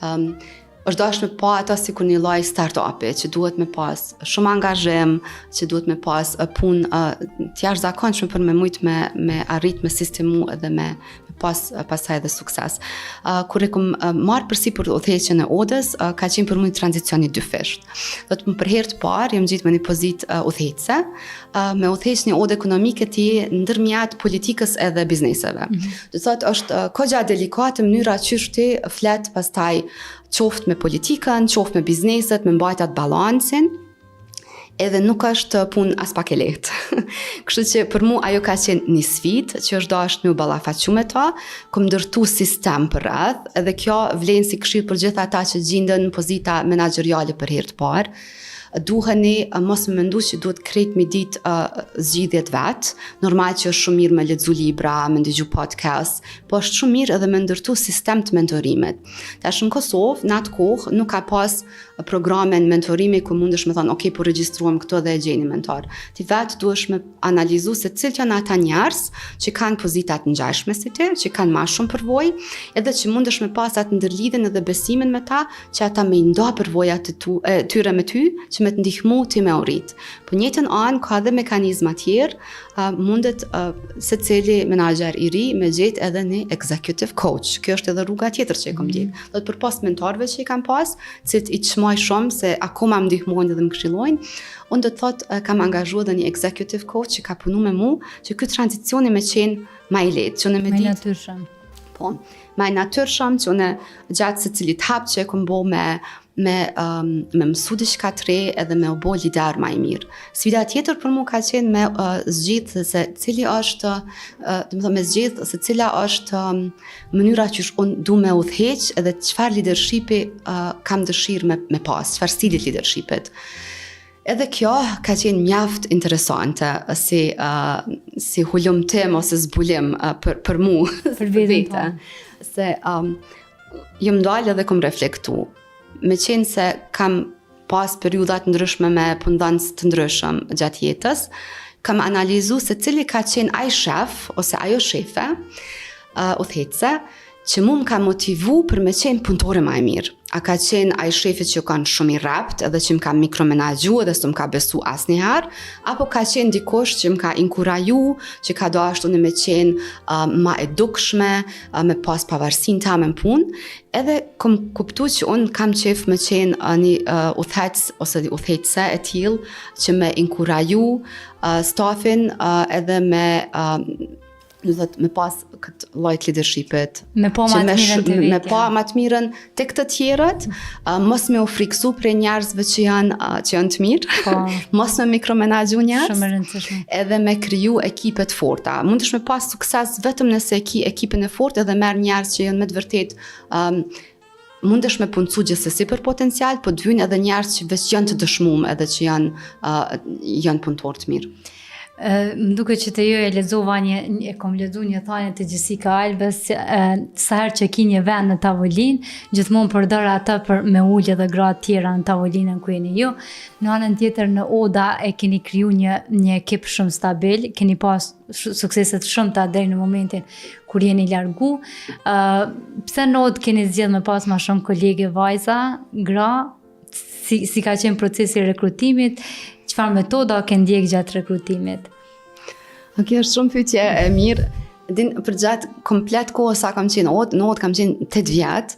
Um, është dashtë me pa ata sikur një lloj start-upi, që duhet me pas shumë angazhim, që duhet me pas punë të jashtëzakonshme për me mujt me, me arrit me sistemu edhe me, me pas pastaj edhe sukses. Uh, kur e kom uh, marrë përsipër udhëheqjen e odës, uh, ka qenë për mu një tranzicion i dyfisht. Do të thotë për herë të parë, jam gjetë me një pozitë uh, udhëheqëse, uh, me udhëheq një odë ekonomike ti ndërmjet politikës edhe bizneseve. Mm -hmm. Do të thotë është uh, kogja delikate mënyra qysh ti flet pastaj qoftë me politikën, qoftë me bizneset, me mbajt atë balancin, edhe nuk është punë aspak e lehtë. Kështu që për mu ajo ka qenë një sfidë që është dashtë me u ballafaqu me ta, kom ndërtu sistem përreth, edhe kjo vlen si këshillë për gjithë ata që gjinden në pozita menaxheriale për herë të parë. Duheni mos me mendu që duhet krejt me ditë uh, zgjidhjet vetë. Normal që është shumë mirë me lexu libra, me ndëgju podcast, po është shumë mirë edhe me ndërtu sistem të mentorimit. Tash në Kosovë, në atë kohë, nuk ka pas programe mentorimi ku mundesh me thonë, ok, po regjistrohem këtu dhe e gjej një mentor. Ti vetë duhesh me analizu se cilët janë ata njerëz që kanë pozita të ngjashme si ti, që kanë ma shumë përvojë, edhe që mundesh me pas atë ndërlidhjen edhe besimin me ta, që ata me i nda përvojat e tu, e, tyre me ty, që me të ndihmu ti me u rrit. Po njëjtën anë ka edhe mekanizma tjerë, uh, mundet uh, secili menaxher i ri me gjetë edhe një executive coach. Kjo është edhe rruga tjetër që e kom ndjek. Mm -hmm. Do të përpos mentorëve që i kam pas, cilët i çmoj shumë se akoma më ndihmojnë dhe më këshillojnë, unë do të thotë kam angazhu edhe një executive coach që ka punu me mu, që ky tranzicioni me qenë ma i lehtë, që unë me ditë. natyrshëm. Po, ma i natyrshëm që unë gjatë secilit hap që e kom bo me me um, me mësu diçka të re edhe me u bo lider ma i mirë. Sfida tjetër për mu ka qenë me uh, zgjidh se cili është, uh, do të thonë me zgjidh se cila është um, mënyra që unë du me udhëheq edhe çfarë leadershipi uh, kam dëshirë me, me pas, çfarë stilit leadershipit. Edhe kjo ka qenë mjaft interesante si uh, si hulumtim ose zbulim uh, për për mu, për vete. Se um, jom ndalë edhe kom reflektu. Me qenë se kam pas periudha të ndryshme me punëdhënës të ndryshëm gjatë jetës, kam analizu se cili ka qenë ai shef ose ajo shefe, uh, udhëheqëse, që mu më ka motivu për me qenë punëtore ma e mirë. A ka qenë ai shefi që kanë shumë i rrept edhe që më ka mikromenaxhu edhe s'më ka besu asnjëherë, apo ka qenë dikush që më ka inkuraju, që ka dashtë unë me qenë uh, ma e dukshme, uh, me pas pavarësinë tame në punë, edhe kom kuptu që unë kam qef me qenë uh, një uh, udhëheqës ose një udhëheqëse e tillë që me inkuraju uh, stafin uh, edhe me uh, do të thotë me pas këtë lloj të leadershipit. Me pa ma të mirën te Me pa ma të mirën tek të tjerët, uh, mos me u friksu prej njerëzve që janë uh, që janë të mirë. Po. mos me mikromenaxhu njerëz. Shumë e rëndësishme. Edhe me kriju ekipe të forta. Mundesh me pas sukses vetëm nëse e ki ekipin e fortë edhe merr njerëz që janë me të vërtetë um, mundesh me punësu gjithsesi për potencial, po të vynë edhe njerëz që veç janë të dëshmum edhe që janë, uh, janë punëtorë të mirë. Më duket që te ju e lexova një, e kom lexu një thanje të Jessica Albës, sa herë që ki një vend në tavolinë, gjithmonë përdor atë për me ulë edhe gratë tjera në tavolinën ku jeni ju. Në anën tjetër në Oda e keni kriju një, një ekip shumë stabil, keni pas suksese të shumta deri në momentin kur jeni largu. Uh, pse në Odë keni zgjedh me pas ma shumë kolege vajza, gra, si, si ka qenë procesi i rekrutimit, çfarë metoda ke ndjek gjatë rekrutimit? Ok, është shumë pyetje e mirë. Din përgjatë komplet kohës sa kam qenë në Odë, në Odë kam qenë 8 vjet,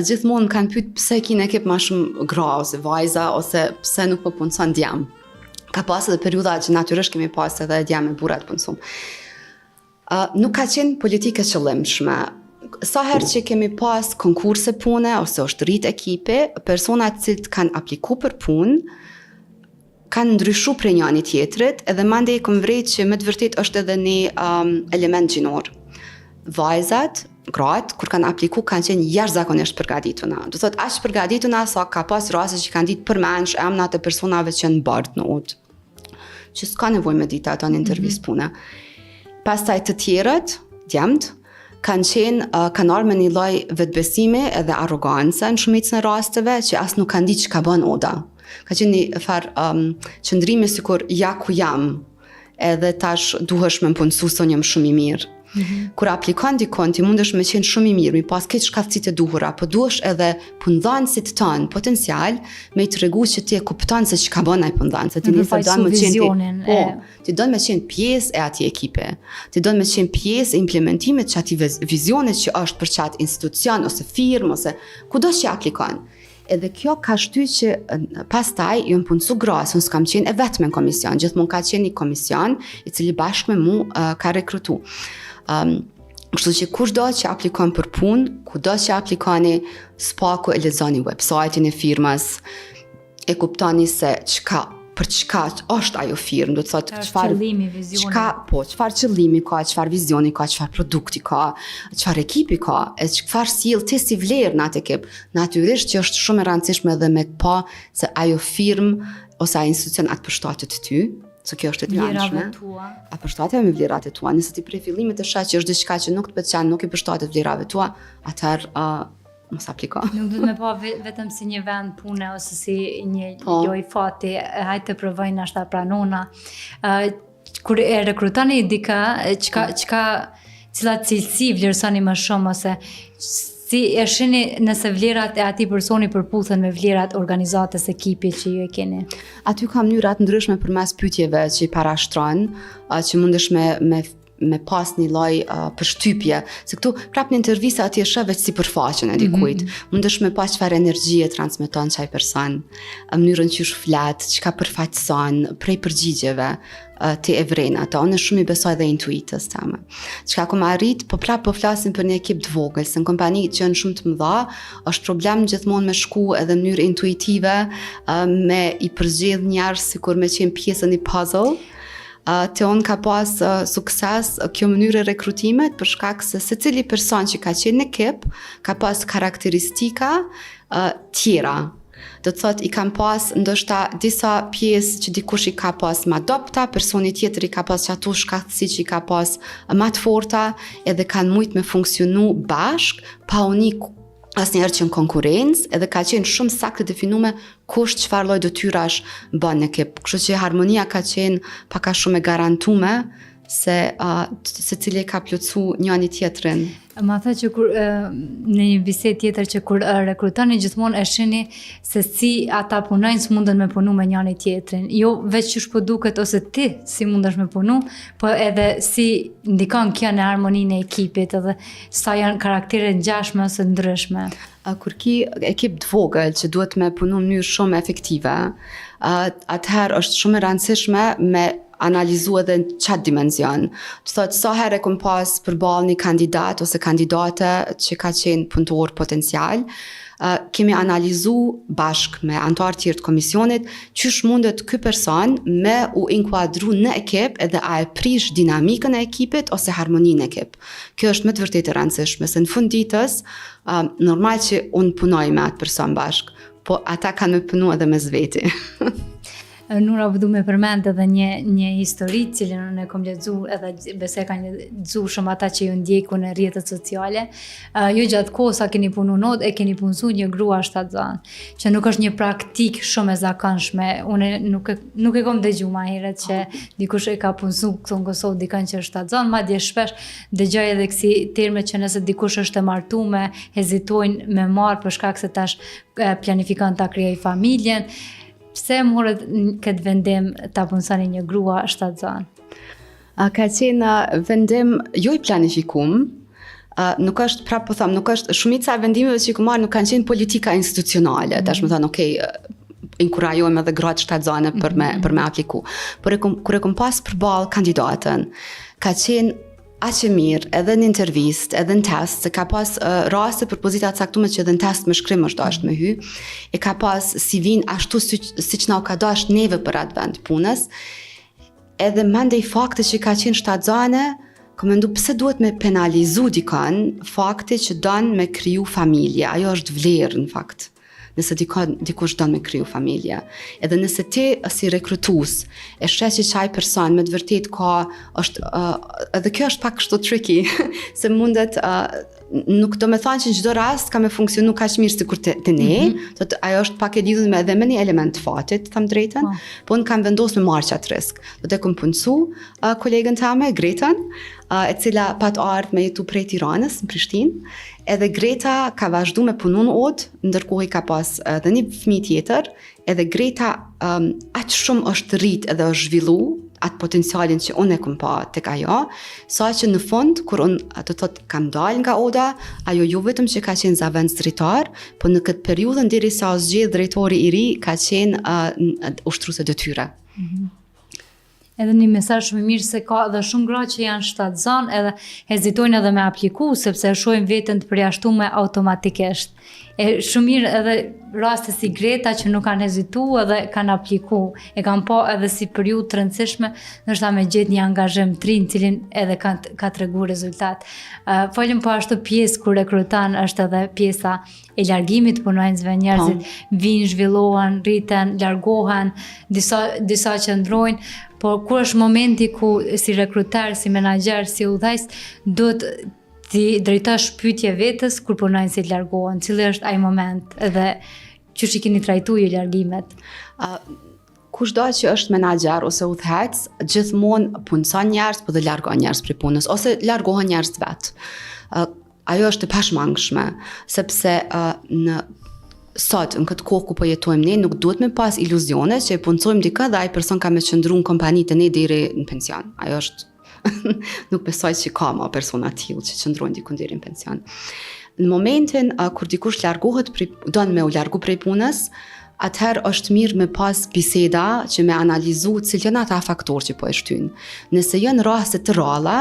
gjithmonë më kanë pyet pse ki në ekip ma shumë gra ose vajza ose pse nuk po punëson djem. Ka pas edhe periudha që natyrisht kemi pas edhe djem e burra të punësum. Uh, nuk ka qenë politikë e qëllimshme. Sa herë që kemi pas konkurse pune ose është rrit ekipi, personat cilët kanë apliku për punë, kanë ndryshu prej njani tjetrit, edhe mandej kom vrejt që me të vërtet është edhe një um, element gjinor. Vajzat, gratë, kur kanë apliku, kanë qenë jashtëzakonisht përgatituna. Do thot, aq përgatituna sa ka pas raste që kanë ditë përmendsh emnat e personave që janë n'bord në odë. Që s'ka nevojë me ditë ato në intervistë mm -hmm. pune. Pastaj të tjerët, djemtë, Kanë qenë, uh, kanë ardhur me një lloj vetëbesimi edhe arrogance në shumicën e rasteve që as nuk kanë ditë çka bën oda. Ka qenë një farë um, qëndrimi sikur ja ku jam, edhe tash duhesh me më punësu se unë jam shumë i mirë. Mm -hmm. Kur aplikon dikon, ti mundesh me qenë shumë i mirë, mi pas krejt shkathtësitë e duhura, po duhesh edhe punëdhanësit tënd potencial me i tregu që ti e kupton se çka bën ai punëdhanës, se ti nëse don me qenë ti, po, ti don me qenë pjesë e atij ekipi. Ti don me qenë pjesë e implementimit të atij vizionit që është për qat institucion ose firmë ose kudo që aplikon. Edhe kjo ka shty që pastaj janë punësu gra, se unë s'kam qenë e vetme në komision, gjithmonë ka qenë një komision i cili bashkë me mu uh, ka rekrutu. Um, kështu që kushdo që aplikon për punë, kudo që aplikoni, s'paku e lexoni website-in e firmës, e kuptoni se çka për çka është ajo firmë, do të thotë çfarë qëllimi, vizioni. Çka, po, çfarë qëllimi ka, çfarë vizioni ka, çfarë produkti ka, çfarë ekipi ka, e çfarë sjell ti si vlerë në atë ekip. Natyrisht që është shumë e rëndësishme edhe me pa se ajo firmë ose ai institucion a të përshtatet ty, se kjo është e dyanshme. Tua. A përshtatet me vlerat e tua? Nëse ti prej fillimit e sheh që është diçka që nuk të pëlqen, nuk i përshtatet vlerave tua, atëherë uh, mos apliko. Nuk duhet me pa vetëm si një vend pune ose si një po. lojë fati, hajde të provoj nashta pranona. Uh, kur e rekrutoni dikë, çka po. çka cilat cilësi vlerësoni më shumë ose si e shihni nëse vlerat e atij personi përputhen me vlerat organizatës ekipit që ju e keni? Aty ka mënyra të ndryshme përmes pyetjeve që i parashtron, që mundesh me me me pas një lloj uh, përshtypje, se këtu prap në intervista ti e sheh veç sipërfaqen e dikujt. Mm -hmm. Mundesh me pa çfarë energjie transmeton qaj person, mënyrën qysh flet, çka përfaqëson prej përgjigjeve uh, ti e vren ato. Unë shumë i besoj dhe intuitës teme. Çka kom arrit, po prap po flasim për një ekip të vogël, se në kompani që janë shumë të mëdha, është problem gjithmonë me shku edhe në mënyrë intuitive, uh, me i përzgjedh njerëz sikur me qenë pjesë e një puzzle. Uh, te unë ka pas uh, sukses uh, kjo mënyrë e rekrutimit për shkak se secili person që ka qenë në ekip ka pas karakteristika uh, tjera. Do të thotë i kam pas ndoshta disa pjesë që dikush i ka pas ma dobta, personi tjetër i ka pas qato shkathtësi që i ka pas ma të forta, edhe kanë mujt me funksionu bashk, pa u ni asnjëherë që në konkurrencë, edhe ka qenë shumë saktë definume kush çfarë lloj detyrash bën në ekip. Kështu që harmonia ka qenë pak a shumë e garantume se uh, secili e ka plotësu njani tjetrin. Ma the që kur, në një bisedë tjetër që kur rekrutoni gjithmonë e shihni se si ata punojnë s'munden me punu me njani tjetrin. Jo veç qysh po duket ose ti si mundesh me punu, po edhe si ndikon kjo në harmoninë e ekipit edhe Sa janë karaktere ngjashme ose ndryshme? Kur ki ekip të vogël që duhet me punu në mënyrë shumë efektive, atëherë është shumë e rëndësishme me analizu edhe në qatë dimenzion. Do thotë, sa herë e kom pas përballë një kandidat ose kandidate që ka qenë punëtor potencial, kemi analizu bashkë me anëtarë tjerë të komisionit, qysh mundet ky person me u inkuadru në ekip edhe a e prish dinamikën e ekipit ose harmoninë e ekip. Kjo është me të vërtetë e rëndësishme, se në fund ditës, uh, normal që unë punoj me atë person bashkë, po ata kanë me punu edhe mes veti. Nura, po du me përmend edhe një, një histori të cilën unë e kom lexu edhe besoj kanë lexu shumë ata që ju ndjekin në rrjetet sociale. Uh, ju gjatë kohës sa keni punu n'Odë e keni punësu një grua shtatzënë, që nuk është një praktikë shumë e zakonshme. Unë nuk e Nuk e kom dëgju ma herët që dikush e ka punësu këtu në Kosovë dikën që është shtatzënë, madje shpesh dëgjoj edhe kësi terme që nëse dikush është e martume, hezitojnë me marrë për shkak se tash planifikon ta krijojë familjen. Pse morët këtë vendim ta punësoni një grua shtatzënë? A ka qenë vendim jo i planifikum, Uh, nuk është, prapë po them, nuk është, shumica e vendimeve që i kom marrë nuk kanë qenë politika institucionale, mm -hmm. tash me thonë, okej, okay, inkurajojmë edhe gratë shtatzane për me, mm -hmm. për me apliku. Por e kom, kur e kom pas përballë kandidaten, ka qenë aq e mirë edhe në intervistë, edhe në test, se ka pas uh, raste për pozita të caktume që edhe në test me shkrim është dashtë me hy, e ka pas CV-n ashtu si, siç na u ka dashtë neve për atë vend punës, Edhe mandej fakti që ka qenë shtatzane, kom mendu pse duhet me penalizu dikan fakti që don me kriju familje, ajo është vlerë në fakt. Nëse dika, dikush don me kriju familje. Edhe nëse ti si rekrutues e sheh që qaj person me të vërtet ka është uh, edhe kjo është pak kështu tricky se mundet uh, nuk do me thanë që në çdo rast ka me funksionu kaq mirë sikur te, te ne, mm -hmm. do të ajo është pak e lidhur me edhe me një element të fatit, të them drejtën, oh. po unë kam vendosur me marrë qatë risk. Do të kom punësu uh, kolegen tame, Gretën, uh, e cila pat ardhë me jetu prej Tiranës në Prishtinë, edhe Greta ka vazhdu me punu në odë, ndërkohë i ka pas edhe një fëmijë tjetër, edhe Greta um, aq shumë është rrit edhe është zhvillu, atë potencialin që unë e kom pa tek ajo, sa që në fund, kur unë do të thotë kam dalë nga oda, ajo jo vetëm që ka qenë zavendës drejtor, po në këtë periudhën derisa u zgjedh drejtori i ri, ka qenë uh, ushtruese detyre. Mm -hmm. Edhe një mesazh shumë i mirë se ka edhe shumë gra që janë shtatzan edhe hezitojnë edhe me apliku sepse e shohin veten të përjashtume automatikisht. E shumë mirë edhe raste si Greta që nuk kanë hezitu edhe kanë apliku. E kanë pa edhe si periudhë të rëndësishme, ndoshta me gjetë një angazhim të ri në cilin edhe ka, ka tregu rezultat. Uh, Folëm po ashtu pjesë kur rekruton është edhe pjesa e largimit të punonjësve, njerëzit po. vijnë, zhvillohen, rriten, largohen, disa disa qëndrojnë, por kur është momenti ku si rekruter, si menaxher, si udhëheqës, duhet t'i drejtosh pyetje vetes kur punonjësit largohen, cili është ai moment dhe qysh i keni trajtu ju largimet? Uh, kushdo që është menaxher ose udhëheqës, gjithmonë punëson njerëz, po dhe largon njerëz prej punës ose largohen njerëz vetë. Uh, ajo është e pashmangshme, sepse uh, në sot në këtë kohë ku po jetojmë ne nuk duhet me pas iluzione që e punësojmë dikë dhe ai person ka me qëndru në kompani te ne deri në pension. Ajo është nuk besoj që ka ma persona tillë që qëndrojnë dikun deri në pension. Në momentin uh, kur dikush largohet prej, don me u largu prej punës, atëherë është mirë me pas biseda që me analizu cilët janë ata faktorë që po e shtynë. Nëse janë raste të rralla,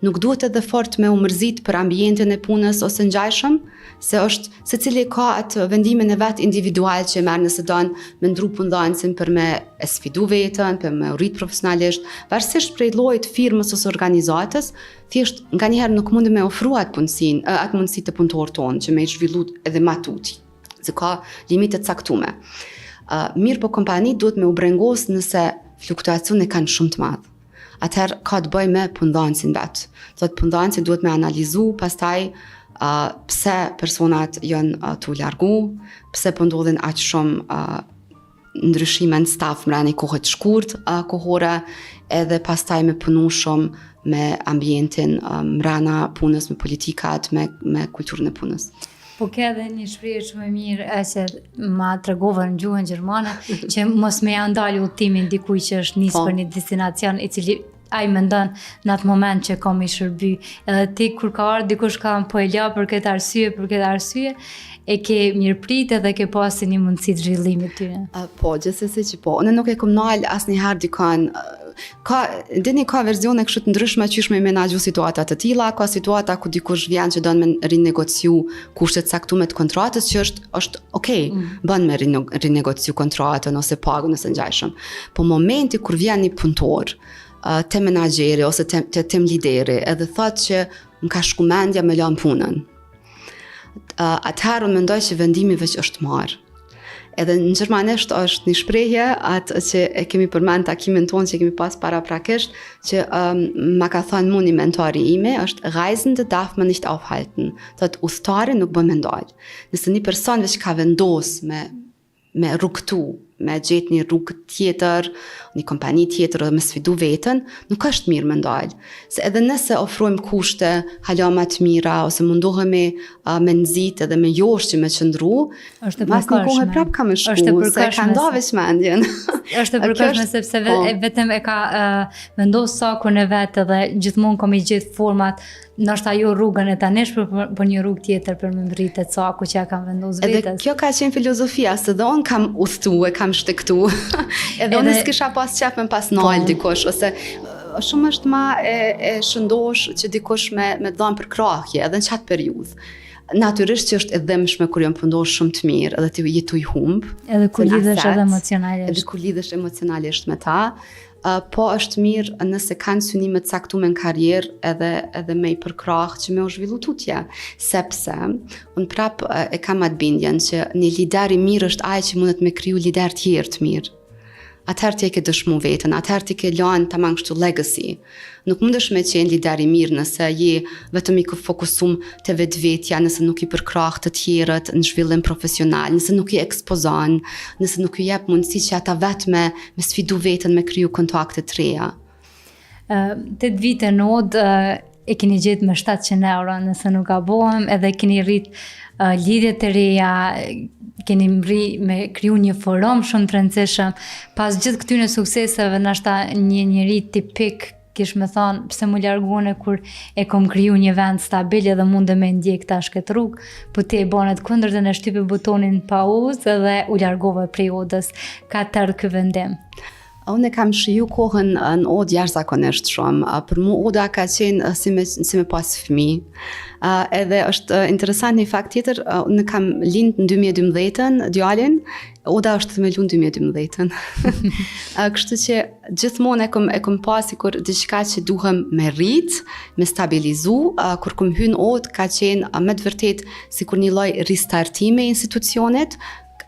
Nuk duhet edhe fort me u mërzit për ambientin e punës ose ngjajshëm, se është secili ka atë vendimin e vet individual që e merr nëse don me ndru punëdhënësin për me e sfidu veten, për me u rrit profesionalisht, varësisht prej llojit të firmës ose organizatës, thjesht nganjëherë nuk mundem me ofru atë punësinë, atë mundësi te punëtorët tonë që me i zhvillu edhe ma tutje se ka limite të caktume. Uh, mirëpo kompanitë duhet me u brengos nëse fluktuacionin e kanë shumë të madh. atëherë ka të bëjë me punëdhënësin vet. Thotë punëdhënësi duhet me analizu pastaj uh, pse personat janë uh, tu u largu, pse po ndodhin aq shumë uh, ndryshime në staf mrena një kohe të shkurt uh, kohore, edhe pastaj me punu shumë me ambientin uh, mrena punës, me politikat, me, me kulturën e punës. Po ke edhe një shprehje shumë e mirë e që ma tregove në gjuhën gjermane, që mos me ja ndalë udhëtimin dikuj që është nisë po. për një destinacion i cili ai mendon në atë moment që ka me i shërby. Edhe ti kur ka ardhur dikush ka po e la për këtë arsye, për këtë arsye, e ke mirëprit edhe ke pasë një mundësi të zhvillimit tyre. Uh, po, gjithsesi që po. Unë nuk e kom nalë asnjëherë dikan Ka, dini ka versione kështu të ndryshme qysh me menaxhu situata të tilla, ka situata ku dikush vjen që don me rinegociu kushte të caktuara të kontratës që është është okay, mm. bën me rinegociu kontratën ose pagën ose ngjashëm. Po momenti kur vjen një punëtor te menaxheri ose te, te team lideri edhe thotë që më ka shku mendja me lanë punën. Uh, atëherë unë mendoj që vendimi veç është marrë. Edhe në gjermanisht është një shprehje, atë që e kemi përmend takimin tonë që kemi pas paraprakisht, që um, ma ka thënë mu një mentori imi, është Reisende darf man nicht aufhalten. Thotë udhëtarin nuk bën me ndalë. Nëse një person veç ka vendos me me rrugëtu, me gjetë një rrugë tjetër, një kompani tjetër dhe me sfidu veten, nuk është mirë me ndalë. Se edhe nëse ofrojmë kushte hala ma të mira ose mundohemi uh, me nxit edhe me josh që me qëndru, është e mas një kohe prap ka me shku, është se ka nda veç mendjen. është e përkohshme sepse po. vetëm e ka uh, vendos cakun e vet edhe gjithmonë ka me gjetë format ndoshta jo rrugën e tanishme, por, por një rrugë tjetër për me mrri te caku që ja kam vendos vetes. Edhe kjo ka qenë filozofia, se dhe unë kam udhëtu e kam shtegtu. edhe, edhe unë s'kisha pas qef me pas nalë po. dikush, ose shumë është ma e, e shëndosh që dikush me, me dhanë përkrahje edhe në qatë periudhë. Natyrisht që është e dhembshme kur janë punëtorë shumë të mirë edhe ti je tu i humb. Edhe kur lidhesh edhe emocionalisht. Edhe kur lidhesh emocionalisht me ta. Uh, po është mirë nëse kanë synime të caktume në karrierë edhe edhe me i përkrah që me u zhvillu tutje, sepse unë prap e kam atë bindjen që një lider i mirë është ai që mundet me kriju lider tjerë të mirë. Atëherë ti e ke dëshmu veten, atëherë ti ke lanë taman kështu legacy. Nuk mundesh me qenë lider i mirë nëse je vetëm i fokusum te vetvetja, nëse nuk i përkrah të tjerët në zhvillim profesional, nëse nuk i ekspozon, nëse nuk i jep mundësi që ata vetë me, me sfidu veten, me kriju kontakte të reja. Uh, 8 vite në odë uh, e keni gjetë me 700 euro nëse nuk gabohem edhe keni rrit uh, lidhje të reja, keni mri me kriju një forum shumë të rëndësishëm. Pas gjithë këtyre sukseseve, nashta një njeri tipik kish me thonë pse m'u largu unë kur e kom kriju një vend stabil edhe mundem me ndjek tash këtë rrugë, po ti e bane të kundërtën e shtype butonin pauzë dhe u largove prej odës. Ka t'erdh ky vendim? Unë e kam shiju kohën në odë jashtëzakonisht shumë. Për mu oda ka qenë si me, si me pas fëmi. Edhe është interesant një fakt tjetër, unë kam lind në 2012-ën, djalin, oda është themelu në 2012-ën. Kështu që gjithmonë e kom, e kom pas sikur diçka që duhem me rrit, me stabilizu, kur kom hy në odë ka qenë me të vërtet sikur një lloj ristartimi i institucionit,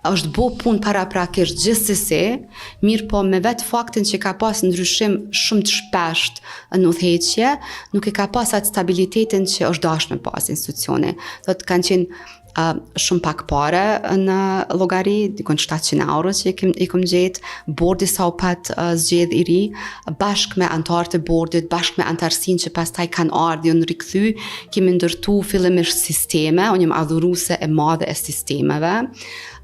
është bo punë paraprakisht gjithsesi, mirëpo me vetë faktin që ka pas ndryshim shumë të shpesht në udhëheqje, nuk e ka pas atë stabilitetin që është dashur me pas institucioni. Thotë kanë qenë uh, shumë pak pare në llogari, dikun 700 euro që i kem i kom gjet, bordi sa u pat uh, zgjedh i ri, bashkë me anëtarët e bordit, bashkë me anëtarësinë që pastaj kanë ardhur janë rikthy, kemi ndërtu fillimisht sisteme, unë jam adhuruese e madhe e sistemeve.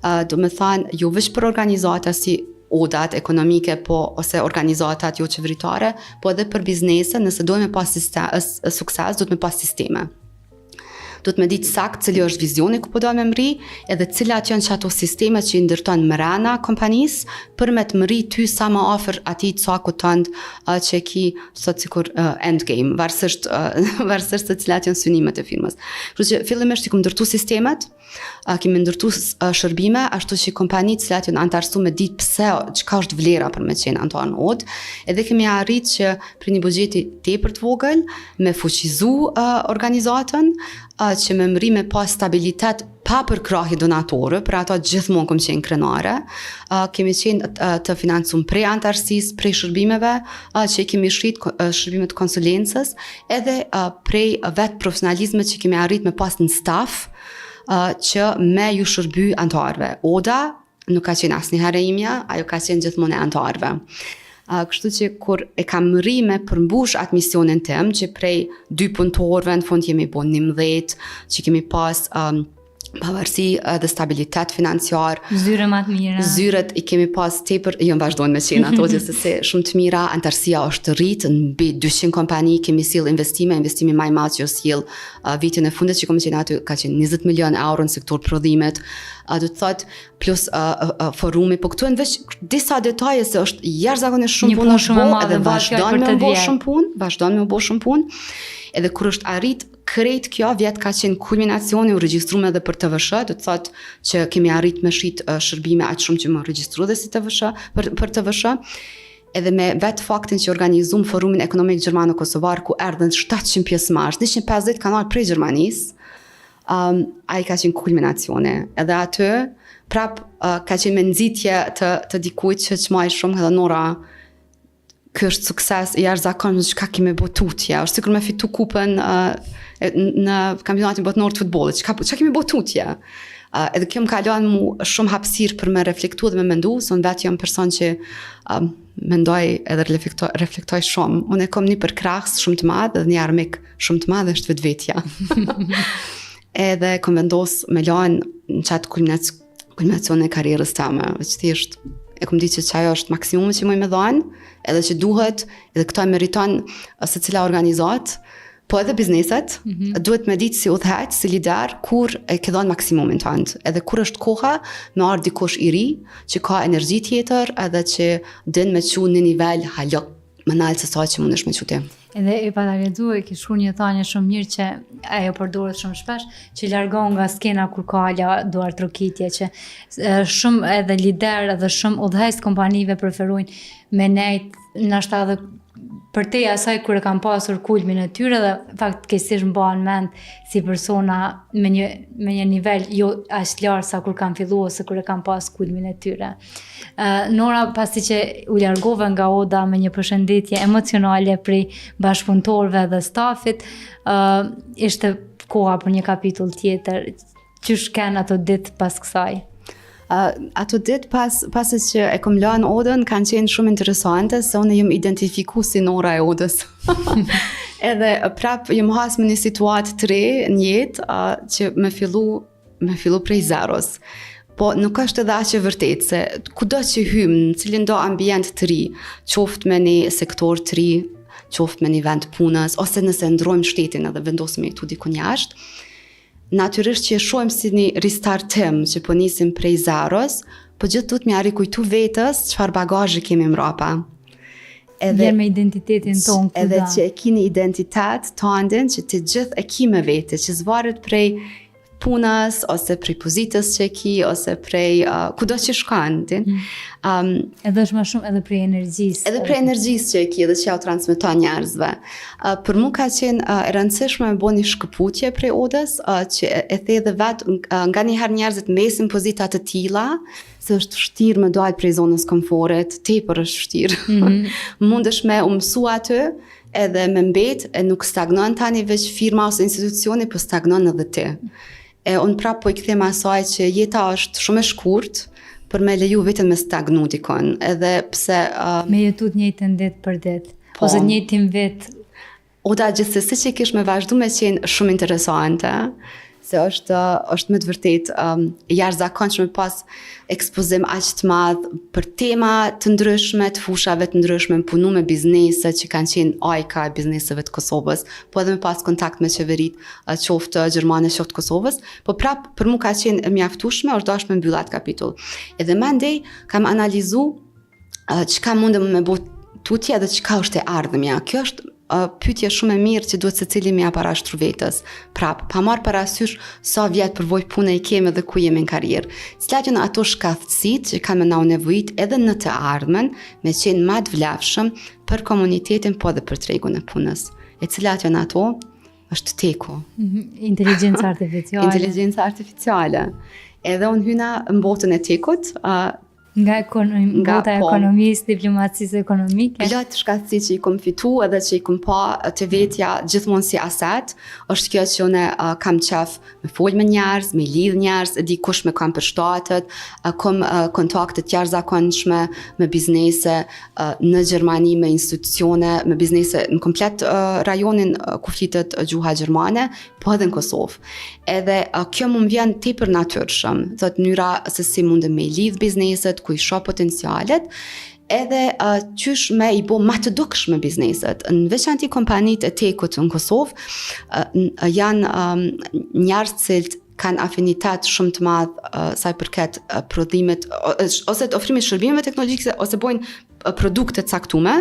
Uh, do me thanë, jo veç për organizata si odat ekonomike po ose organizatat jo qeveritare, po edhe për biznese, nëse dojmë me pas sistem, sukses, duhet me pas sisteme. Duhet me ditë sakt cili është vizioni ku po do me mri, edhe cilat janë që ato sisteme që i ndërton mrena kompanisë për me të mri ty sa më afër atij cakut tënd uh, që e ki sot sikur uh, endgame, varësisht uh, varësisht se cilat janë synimet e firmës. Kështu që fillimisht i kum ndërtu sistemet, uh, kemi ndërtu uh, shërbime, ashtu që kompanitë cilat janë antarësu me ditë pse, çka është vlera për me qenë antar në odë, edhe kemi arrit që prej një buxheti tepër të vogël me fuqizu uh, organizatën, uh, që me mri me pas stabilitet pa përkrahje donatorë, për ato gjithmonë kom qenë krenare, uh, kemi qenë uh, të financum prej antarësisë, prej shërbimeve, uh, që i kemi shit uh, shërbimet konsulencës, edhe uh, prej vetë profesionalizmit që kemi arrit me pas në staf, uh, që me ju shërby antarëve. Oda nuk ka qenë asnjëherë e imja, ajo ka qenë gjithmonë e antarëve. Uh, kështu që kur e kam mri me përmbush atë misionin tim, që prej dy punëtorëve në fund jemi bo 11, që kemi pas um, pavarësi dhe stabilitet financiar. Zyre më të mira. Zyret i kemi pas tepër, jo vazhdojnë me qenë ato gjithsesi shumë të mira, antarësia është rrit në mbi 200 kompani, kemi sjell investime, investimi më i madh që është sjell uh, vitin e fundit që kom qenë aty ka qenë 20 milion euro në sektor prodhimit. Uh, do të thotë plus uh, uh, forumi, po këtu janë veç disa detaje se është jashtëzakonisht shumë punë shumë e madhe, edhe vazhdon me bo shumë punë, vazhdon me bo shumë punë. Edhe kur është arrit krejt kjo vjet ka qenë kulminacioni u regjistruam edhe për TVSH, do të thotë që kemi arrit me shit uh, shërbime aq shumë që m'u regjistru edhe si TVSH për për TVSH edhe me vetë faktin që organizum forumin ekonomik gjermano-kosovar ku erdhën 700 pjesëmarrës, 150 kanë ardhur prej Gjermanisë, um, ai ka qenë kulminacioni. Edhe aty, prap, uh, ka qenë me nxitje të, të dikujt që çmaj shumë edhe Nora, ky është sukses i jashtëzakonshëm çka kemi bo tutje. Është sikur me fitu kupën uh, në kampionatin botëror të futbollit. Çka çka kemi bo tutje? Uh, edhe kjo më ka lënë mu shumë hapësirë për me reflektu dhe me mendu, se unë vetë jam person që um, mendoj edhe reflektoj, reflektoj shumë. Unë e kom një përkrahës shumë të madh dhe një armik shumë të madh është vetvetja. edhe kom vendos me lanë në qatë kulminac kulminacion e karrierës teme, veç thjesht e kom ditë që qajo është maksimumi që muj me dhanë, edhe që duhet, edhe këto e meriton secila organizatë, po edhe bizneset, mm -hmm. duhet me ditë si udhëheqës, si lider, kur e ke dhanë maksimumin tënd, edhe kur është koha me ardhë dikush i ri, që ka energji tjetër, edhe që din me çu në nivel hala. më nalt se sa që mundesh me çu ti. Edhe e pata lexu e ke shkru një thanje shumë mirë që ajo përdoret shumë shpesh, që largohu nga skena kur ka hala duartrokitje, që shumë edhe lider edhe shumë udhëheqës kompanive preferojnë me nejt nashta edhe përtej asaj kur e kanë pasur kulmin e tyre dhe fatkeqësisht mbahen mend si persona me një me një nivel jo aq të lartë sa kur kanë filluar ose kur e kanë pas kulmin e tyre. Uh, Nora pasi që u largove nga oda me një përshëndetje emocionale prej bashkëpunëtorëve dhe stafit, uh, ishte koha për një kapitull tjetër. Qysh kanë ato ditë pas kësaj? Uh, ato ditë pas, pasi që e kom lanë odën kanë qenë shumë interesante se unë jam identifiku si Nora e odës. Edhe prap jam has me një situatë të re në jetë uh, që me fillu me fillu prej zeros. Po nuk është edhe aq e vërtetë se kudo që hymë, në cilindo ambient të ri, qoftë me një sektor të ri, qoftë me një vend punës, ose nëse ndrojmë shtetin edhe vendosim me jetu dikun jashtë, natyrisht që e shohim si një ristartim që po nisim prej zeros, po gjithë duhet me ia rikujtu vetes çfarë bagazhi kemi mrapa. Edhe me identitetin tonë kuda. Edhe që e ki një identitet tandin që ti gjithë e ki me vete, që s'varet prej punës ose prej pozitës që e ki ose prej uh, kudo që shkon ti. Mm. Um, edhe është më shumë edhe prej energjisë. Edhe prej energjisë që e ki edhe që ja u transmeton njerëzve. Uh, për mu ka qenë uh, e rëndësishme me bo një shkëputje prej odës, uh, që e, e the edhe vetë, uh, nganjëherë njerëzit mesin pozita të tilla, se është vështirë me dalë prej zonës komforit, tepër është vështirë. Mm -hmm. Mundesh me u mësu aty edhe me mbet e nuk stagnon tani veç firma ose institucioni, po stagnon edhe ti. E unë prapë po i kthem asaj që jeta është shumë e shkurt për me leju veten me stagnu dikon, edhe pse... Uh, me jetu të njëjtën ditë për ditë, po, ose të njëjtin vit. Oda gjithsesi që kish me vazhdu me qenë shumë interesante, se është, është me të vërtetë um, jashtëzakonshme pas ekspozim aq të madh për tema të ndryshme, të fushave të ndryshme, me punu me biznese që kanë qenë ajka e bizneseve të Kosovës, po edhe me pas kontakt me qeveritë, qoftë gjermane, qoftë Kosovës, po prap për mu ka qenë e mjaftueshme, është dashur me mbyll atë kapitull. Edhe mandej kam analizu çka mundem me bo tutje dhe çka është e ardhmja. Kjo është uh, pyetje shumë e mirë që duhet secili me ja parashtru vetes. Prap, pa marrë parasysh sa vjet përvojë pune i kemi dhe ku jemi në karrierë. Cilat janë ato shkathtësitë që kanë me na u nevojit edhe në të ardhmen me qenë ma të vlefshëm për komunitetin po edhe për tregun e punës. E cilat janë ato? Është teku. Mhm, inteligjenca artificiale. Inteligjenca artificiale. Edhe unë hyna në botën e tekut, uh, Nga, ekonomi, nga bota e po, ekonomisë, diplomacisë ekonomike. Plot shkathtësi që i kom fitu edhe që i kom pa te vetja gjithmonë si aset, është kjo që unë uh, kam qef me fol me njerëz, me lidh njerëz, e di kush me kanë përshtatet, uh, kom uh, kontakte të jashtëzakonshme me biznese uh, në Gjermani, me institucione, me biznese në komplet uh, rajonin uh, ku flitet gjuha gjermane, po edhe në Kosovë. Edhe uh, kjo mu më vjen tepër natyrshëm, thot mënyra se si mundem me i lidh bizneset, ku i shoh potencialet, edhe uh, qysh me i bo ma të dukshme bizneset. Në veçanti kompanitë e tekut në Kosovë uh, janë um, njerëz të cilët kanë afinitet shumë të madh uh, sa i përket uh, prodhimit ose të ofrimit shërbimeve teknologjike ose bojnë produkte të caktume,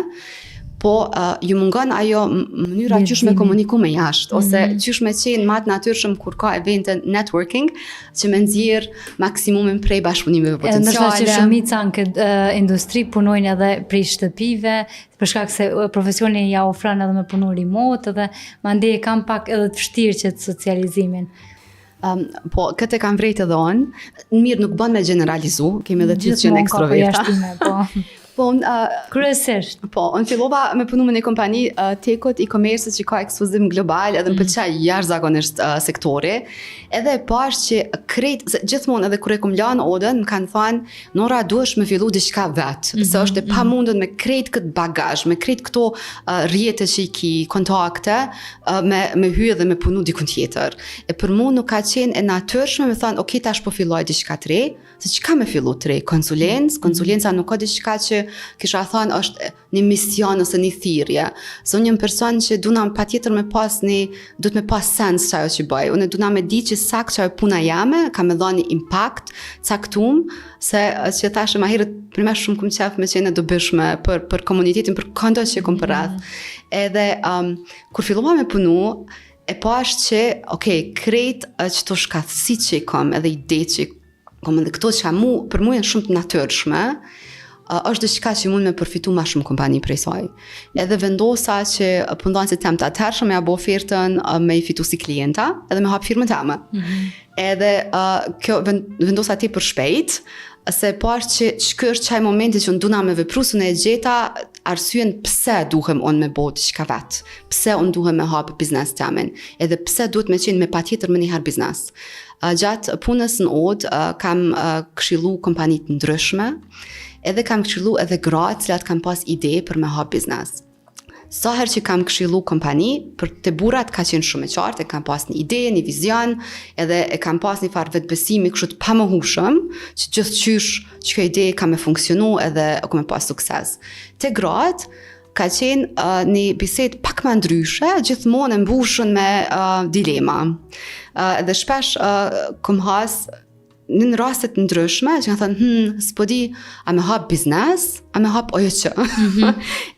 po uh, ju mungon ajo mënyra qysh me komuniku me jashtë, ose mm -hmm. qysh me qenë ma të natyrshëm kur ka evente networking, që me nxjerr maksimumin prej bashkëpunimeve potenciale. Ndoshta që shumica në këtë uh, industri punojnë edhe prej shtëpive, për shkak se profesioni ja ofron edhe me punu remote edhe mandej e kanë pak edhe të vështirë qët socializimin. Um, po, këtë e kam vrejt edhe unë. Mirë, nuk bën me gjeneralizu, kemi edhe të që janë ekstroverta. Po. po, uh, Kryesisht. Po, unë fillova me punu me një kompani uh, tekut e-commerce që ka ekspozim global edhe më mm. pëlqej jashtëzakonisht uh, sektori. Edhe e pash që krejt, se gjithmonë edhe kur e kom lanë odën, më kanë thënë, Nora duhesh me fillu diçka vetë, mm -hmm. se është e mhm. pamundun me krejt këtë bagazh, me krejt këto uh, rrjete që i ki, kontakte, uh, me, me hy dhe me punu dikun tjetër. E për mu nuk ka qenë e natyrshme me thënë, ok, tash po filloj diçka të re, se çka me fillu të re, konsulencë, mhm. konsulenca nuk ka diçka që kisha thonë është një mision ose një thirrje. Se unë jam person që duna patjetër me pas një, duhet me pas sens qajo që bëj. Unë duna me di që sakt qajo puna jame, ka me dhanë një impakt caktum, se që thashë ma herët, për me shumë kum qef me qenë e dobishme për, për komunitetin, për këndo që kom përreth. Mm. Edhe um, kur fillova me punu, e pash që, ok, krejt qëto shkathësi që i kom, edhe ide që i kom, edhe këto që mu, për mu janë shumë të natyrshme, është diçka që mund me përfitu ma shumë kompani prej saj. Edhe vendosa që punëdhënësit tem të atëhershëm me ja bo ofertën me i fitu si klienta, edhe me hap firmën teme. Mm -hmm. Edhe uh, kjo vendosa tepër shpejt, se pash që, që ky është qaj momenti që unë duna me vepru, se unë e gjeta arsyen pse duhem unë me bo diçka vet, pse unë duhem me hapë biznes temin, edhe pse duhet me qenë me patjetër menjëherë biznes. Uh, gjatë punës në odë, uh, kam uh, këshillu kompani të ndryshme, edhe kam këshillu edhe gra të cilat kanë pas ide për me hapë biznes. Sa herë që kam këshillu kompani, për te burrat ka qenë shumë e qartë, e kam pas një ide, një vizion, edhe e kam pas një farë vetëbesimi kështu të pamohushëm, që gjithqysh që kjo ide ka me funksionu edhe ka me pas sukses. Te gratë, ka qenë uh, një bisedë pak ma ndryshe, gjithmonë e mbushun me uh, dilema. Uh, edhe shpesh uh, kom has në raste të ndryshme që kanë thënë, hmm, s'po di, a me hap biznes, a me hap OJQ. Mm -hmm.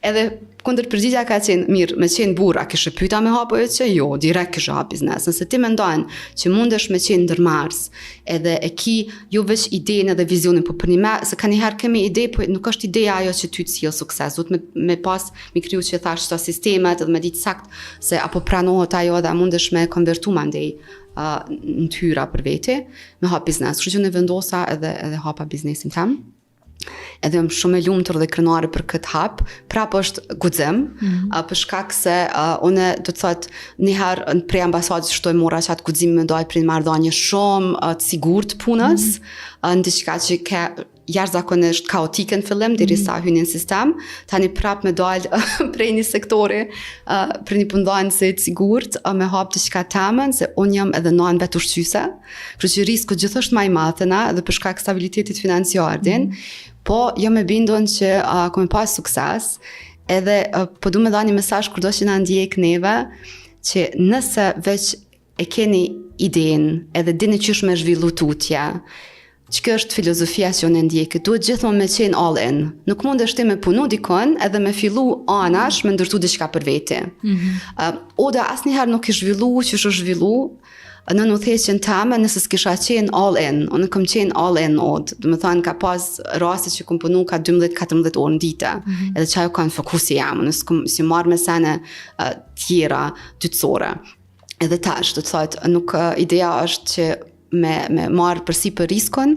Edhe kundërpërgjigja ka qenë, mirë, me qenë burrë, a kishe pyta me hap OJQ? Jo, direkt kishe hap biznes. Nëse ti mendon që mundesh me qenë ndërmarrës, edhe e ki jo veç idenë edhe vizionin, po përnime, se kanjëherë kemi ide, po nuk është ideja ajo që ty të sjell sukses, duhet me, me pas, me kriju që thash qëto sistemet edhe me ditë sakt se apo pranohet ajo edhe a mundesh me konvertu mandej uh, në t'hyra për veti, me hap biznes. Kështu që unë vendosa edhe edhe hapa biznesin tem. Edhe jam shumë e lumtur dhe krenare për këtë hap. Prap është guxim, mm -hmm. uh, për shkak se uh, unë do të thotë një herë prej ambasadës shtu e mora qatë guxim me dalë prej marrëdhënie shumë uh, të sigurt punës, mm -hmm. uh, në diçka që ke jashtëzakonisht kaotike në fillim derisa mm. hyni në sistem, tani prap me dal prej një sektori, uh, prej një punëdhënësi të sigurt, uh, me hap diçka temen, se unë jam edhe nanë vetushqyse, kështu që risku gjithë është ma i madh te na, edhe për shkak stabilitetit financiar din, mm. po jam e bindun që uh, kom me pas sukses, edhe uh, po du me dhanë një mesazh kurdo që na ndjek neve, që nëse veç e keni idenë edhe dini qysh me zhvillu tutje, Që kjo është filozofia që unë e ndjek, duhet gjithmonë me qenë all in. Nuk mundesh ti me punu dikon edhe me fillu anash me ndërtu diçka për veti. Mm -hmm. uh, oda asnjëherë nuk ish zhvillu qysh është zhvillu, nën udhëheqjen teme nëse s'kisha qenë all in, unë kom qenë all in n'odë, domethanë ka pas raste që kom punu ka 12-14 orë në dite, mm -hmm. edhe qajo kanë fokusi jem, unë s'kom si marrë me sene uh, tjera dytësore. Edhe tash, do të thotë, nuk ideja është që me me marr përsipër riskun,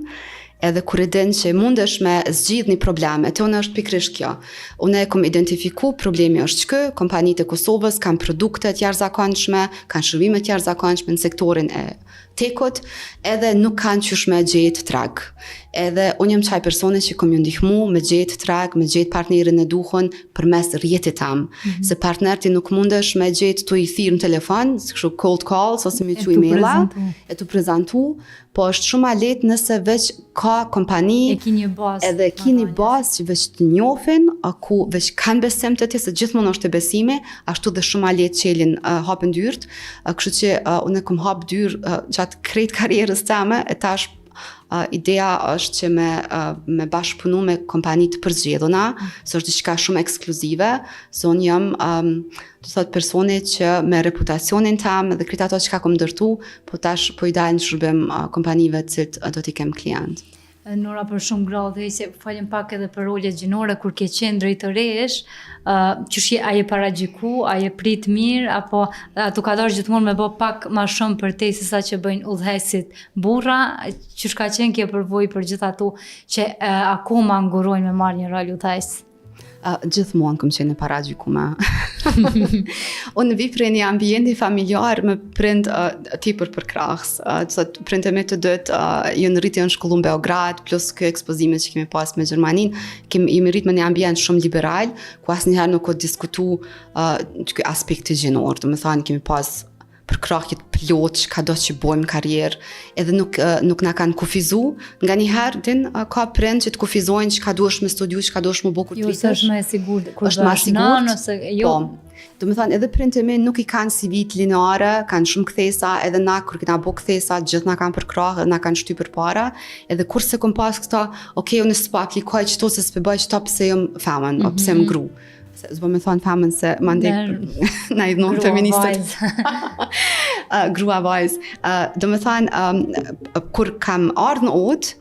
edhe kur e din që mundesh me zgjidh një problem, e te unë është pikërisht kjo. Unë e kom identifiku, problemi është që kompanitë e Kosovës kanë produkte të jashtëzakonshme, kanë shërbime të jashtëzakonshme në sektorin e tech-ut, edhe nuk kanë qysh me gjetë treg. Edhe unë jam qaj personi që kom ju ndihmu me gjetë treg, me gjetë partnerin e duhun përmes rrjetit tam. Mm -hmm. Se partner ti nuk mundesh me gjetë tu i thirrë në telefon, si kështu cold calls ose me çu emaila, e tu prezantu, po është shumë ma lehtë nëse veç ka kompani e ki një bazë edhe ki një bazë që veç të njofin, a ku veç kanë besim te ti, se gjithmonë është te besimi, ashtu dhe shumë ma lehtë çelin uh, hapen dyert, uh, kështu që uh, unë kom hap dyer uh, gjatë krejt karrierës teme e tash uh, ideja është që me uh, me bashkëpunu me kompani të përzgjedhuna, mm. se është diçka shumë ekskluzive, se unë jam um, do thot personi që me reputacionin tem dhe krejt ato çka kom ndërtu, po tash po i dal në shërbim uh, kompanive të cilët uh, do t'i kem klient. Nora për shumë gra dhe se falim pak edhe për rolet gjinore kur ke qenë drejtoresh, uh, qysh je a je paragjyku, a je prit mirë apo a tu ka dashur gjithmonë me bë pak ma shumë për te se sa që bëjnë udhëheqësit burra, qysh ka qenë kjo përvojë për gjithë ato që uh, akoma ngurojnë me marrë një rol udhëheqës? Uh, gjithmonë kom qenë e paragjykume. Unë vi prej një ambienti familjar me prind uh, tepër përkrahës. Uh, të prind e mi të dytë uh, janë rritë janë shkollu në Beograd, plus kjo ekspozime që kemi pas me Gjermanin, kemi, jemi rritë me një ambient shumë liberal, ku asnjëherë nuk u diskutu uh, ky aspekti gjinor. Domethanë, kemi pas. përkrahje të plotë çkado që bojmë në karrierë, edhe nuk nuk na kanë kufizu. Nganjëherë din ka prind që të kufizojnë çka duhesh me studiu, çka duhesh me bo kur të rritesh. Jo, është më e sigurt kur është më e sigurt ose jo. Po. Domethanë, edhe prindët e mi nuk i kanë CV-t lineare, kanë shumë kthesa, edhe na kur kena bo kthesa, gjithë na kanë përkrah, edhe na kanë shty përpara, edhe kurrë s'e kom pas këta, ok, unë s'po aplikoj qëto se s'po bëj qëto pse jam femën, mm -hmm. pse jam mhm. gru. Se s'bo me thonë femën se mandej na idhnon feministët. uh, grua vajzë. Uh, domethanë, um, kur kam ardhë në odë,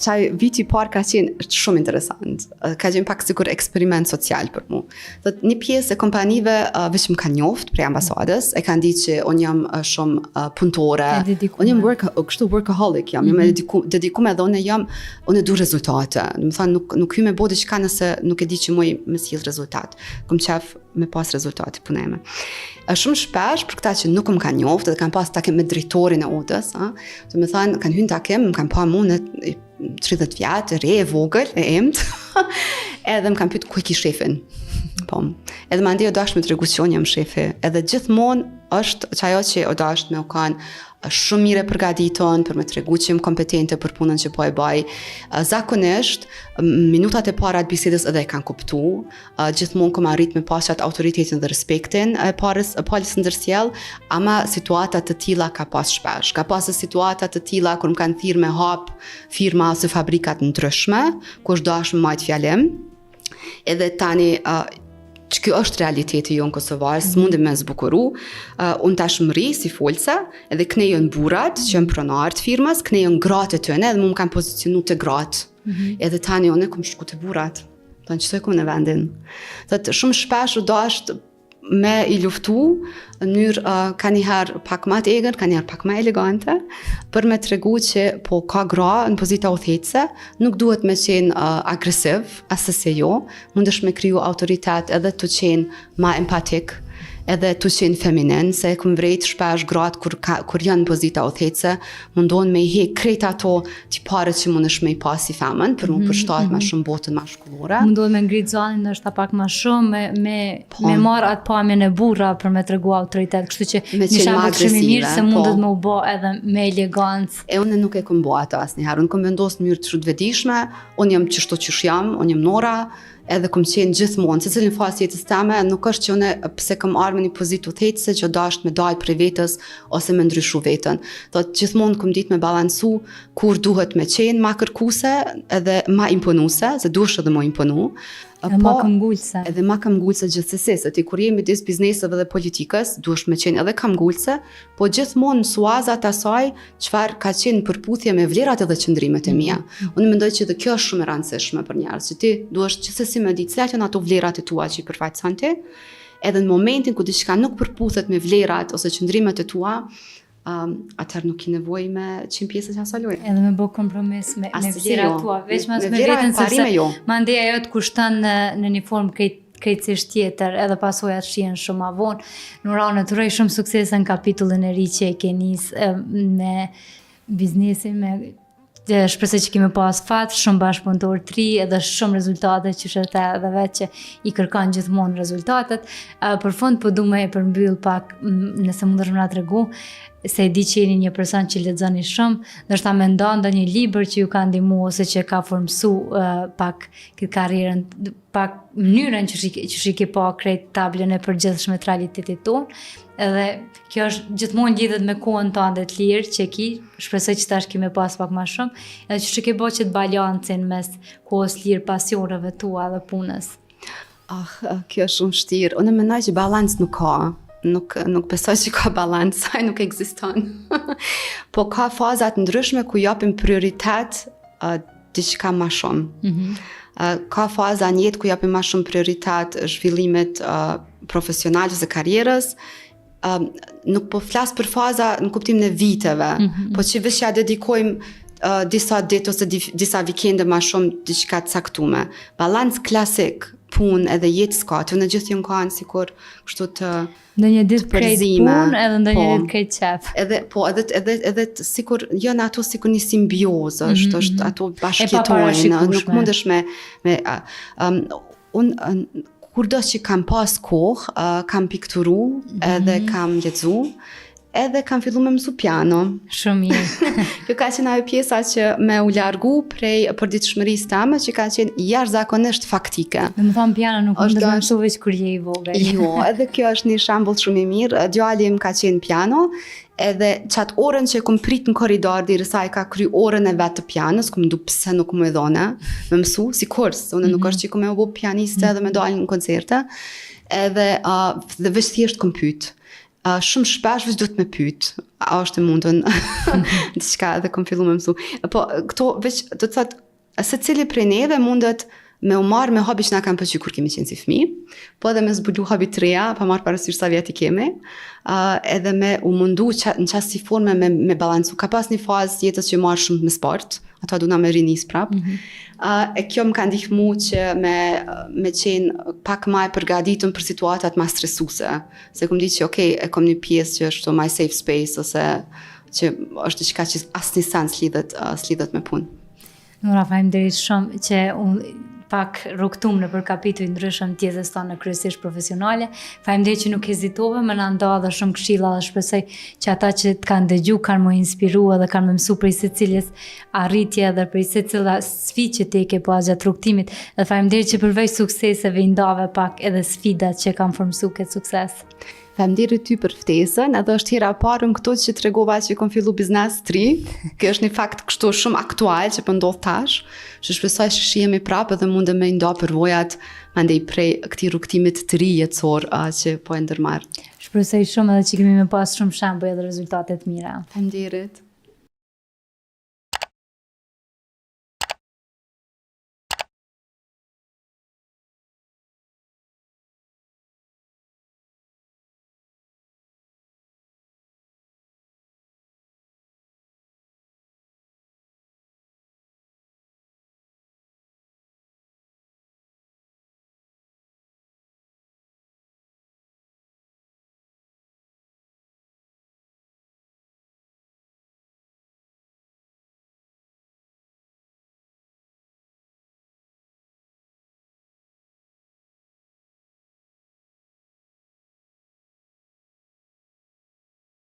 Qaj viti i parë ka qenë shumë interesant. Ka qenë pak sikur eksperiment social për mu. Thot, një pjesë e kompanive uh, veç më kanë njoft prej ambasadës, e kanë ditë që unë jam uh, shumë uh, punëtore. Unë jam work, kështu workaholic jam, mm -hmm. jam e mhm. dediku, dedikume edhe unë jam, unë du rezultate. Domethanë, nuk, nuk hy me bo diçka nëse nuk e di që muj me sjell rezultat. Kom qef me pas rezultate puna ime. Shumë shpesh për këta që nuk më kanë njoft edhe kanë pas takim me drejtorin e odës, a, domethanë kanë hyrë në takim, më kanë pa mu në 30 vjet, e re, e vogël, e imtë, edhe më kanë pyet ku e ki shefin. Po. Edhe mandej u dasht me tregu që unë jam shefi. Edhe gjithmonë është qajo që u dasht me u kanë shumë mirë e përgatitun për me tregu që jam kompetente për punën që po e baj. Zakonisht, minutat e para të bisedës edhe e kanë kuptu, Uh, gjithmonë kom arrit me pas qatë autoritetin dhe respektin e parës, e palës ndërsjell, ama situata të tilla ka pas shpesh. Ka pas situata të tilla kur më kanë thirrë me hap firma ose fabrika të ndryshme, ku është dashur me majt fjalim. Edhe tani uh, që kjo është realiteti jonë kosovar, mm -hmm. s'mundim me zbukuru. Uh, unë tash mrri si folëse, edhe knej janë burrat që janë pronarë të firmës, knej janë gratë e tyne, edhe mu më kanë pozicionu te gratë. Mm -hmm. Edhe tani unë kom shku te burrat. Thonë qëtu e kom vendin. Thot, shumë shpesh u dasht me i luftu në mënyrë uh, kanjëherë pak ma të egër, kanjëherë pak ma elegante, për me tregu që po ka gra në pozita udhëheqëse, nuk duhet me qenë uh, agresiv, asesi jo, mundesh me kriju autoritet edhe tu qenë ma empatik, edhe tu qenë feminin, se e kom vrejt shpesh gratë kur, ka, kur janë në pozita udhëheqëse, mundohen me i hek krejt ato tiparet që mundesh me i pas si femën, për mu mm -hmm, përshtat mm -hmm. ma mhm. shumë botën mashkullore. Mundohen me ngrit zanin ndoshta pak ma shumë, me, me, po. me marrë atë pamjen e burra për me tregu autoritet, kështu që me një shembull shumë i mirë se mundet po. me u bo edhe me elegancë. E unë nuk e kom bo ato asnjëherë, unë kom vendosë në mënyrë të vetëdijshme, unë jam qështu qysh jam, unë jam Nora, edhe kom qenë gjithmonë, secilën fazë jetës teme, nuk është që unë pse kom ardhë në një pozitë udhëheqëse që dasht me dalë prej vetës ose me ndryshu veten. Thot, gjithmonë kom ditë me balansu kur duhet me qenë ma kërkuse edhe ma imponuse, se duhesh edhe me imponu. Edhe po, ma këmbgulëse. Edhe ma këmbgulëse gjithsesi, se ti kur je midis bizneseve dhe politikës, duhesh me qenë edhe këmbgulëse, po gjithmonë në suaza të asaj çfarë ka qenë në përputhje me vlerat edhe qëndrimet e mia. Mm -hmm. Unë mendoj që edhe kjo është shumë e rëndësishme për njerëz, që ti duhesh gjithsesi me ditë cilat janë ato vlerat e tua që i përfaqëson ti, edhe në momentin ku diçka nuk përputhet me vlerat ose qëndrimet e tua, um, atëherë nuk ki nevojë me qenë pjesë e asaj loje. Edhe me bë kompromis me, me vlerat jo. tua, veçmas me, me veten sepse jo. mandej ajo të kushton në, në një formë krejt krejtësisht tjetër, edhe pasojat shihen shumë ma vonë. Nora, unë të uroj shumë suksese në kapitullin e ri që e ke nis me biznesin, me dhe shpresoj që ke me pas fat, shumë bashkëpunëtor të ri edhe shumë rezultate që e the edhe vetë që i kërkon gjithmonë rezultatet. Për fund po du me e përmbyll pak nëse mundesh me na tregu se e di që jeni një person që lexoni shumë, ndoshta me nda ndonjë libër që ju ka ndihmu ose që ka formësu uh, pak këtë karrierën pak mënyrën që shi, që shi ke pa krejt tablën e përgjithshme të realitetit tonë, edhe kjo është gjithmonë lidhet me kohën tënde të lirë që ki, shpresoj që tash ki me pas pak ma shumë, edhe që që ke bo qët balancin mes kohës lirë, pasioneve tua dhe punës. Ah, kjo është shumë vështirë. Unë mendoj që balans nuk ka. Nuk, nuk besoj që ka balans, ai nuk ekziston. po ka faza të ndryshme ku japim prioritet uh, diçka ma shumë. Mm -hmm. uh, ka faza në jetë ku japim ma shumë prioritet zhvillimit uh, profesional ose karrierës, um, nuk po flas për faza në kuptimin e viteve, mm -hmm. po që veç ja dedikojmë uh, disa ditë ose di, disa vikende ma shumë diçka të caktume. Balans klasik, punë edhe jetë s'ka, të në gjithë janë kanë sikur kështu të Ndonjë ditë krejt punë edhe ndonjë po, ditë krejt qef. Edhe po edhe edhe edhe sikur janë ato sikur një simbiozë, është mm -hmm. është mhm. ato bashkëjetojnë, nuk mundesh me me um, un, un. Kurdo që kam pas kohë, uh, kam pikturu mm -hmm. edhe kam lexu, edhe kam fillu me mësu piano. Shumë mirë. Kjo ka qenë ajo pjesa që me u largu prej përditshmërisë teme që ka qenë jashtëzakonisht faktike. Domethonë piano nuk mund të mësu veç kur je i vogël. Jo, edhe kjo është një shembull shumë i mirë. Djali im ka qenë piano, edhe qat orën që e kom prit në korridor derisa e ka kry orën e vet të pianos, kom mendu pse nuk më e dhone, me mësu si kurs, unë mm -hmm. nuk mhm. është që kom me u bo pianiste mm -hmm. edhe me dalë në koncerte, edhe uh, dhe veç thjesht kom pyet. Uh, shumë shpesh veç duhet me pyet, a është e mundun diçka edhe kom fillu me mësu. Po këto veç do të thotë Secili prej neve mundet me u marrë me hobi që na kanë pëlqy kur kemi qenë si fëmijë, po edhe me zbulu hobi të reja, pa marrë parasysh sa vjet i kemi, uh, edhe me u mundu që, në qasi forme me, me balancu. Ka pas një fazë jetës që marrë shumë me sport, ato duna me rinis prap. Mm -hmm. uh, e kjo më ka ndihmu që me, me qenë pak ma e përgatitun për situatat ma stresuse. Se kom ditë që okej, e kom një pjesë që është my safe space, ose që është diçka që asnjë sen s'lidhet, uh, s'lidhet me punë. Nora, faleminderit shumë që unë pak rrugëtum nëpër kapituj ndryshëm të jetës tonë kryesisht profesionale. Faleminderit që nuk hezitove me na nda dhe shumë këshilla dhe shpresoj që ata që të kanë dëgju kanë m'u inspiru edhe kanë me mësu prej secilës arritje dhe prej secila sfidë që ti ke pas gjatë rrugëtimit. Dhe faleminderit që përveç sukseseve i ndave pak edhe sfidat që kanë formësu këtë sukses. Faleminderit ty për ftesën, edhe është hera e parë në këto që tregova që kom fillu biznes të ri. Kjo është një fakt kështu shumë aktual që po ndodh tash, që shpresoj që shihemi prapë edhe mundem me nda përvojat mandej prej këtij rrugëtimit të ri jetësor uh, që po e ndërmarr. Shpresoj shumë edhe që kemi me pas shumë shembuj edhe rezultate të mira. Faleminderit.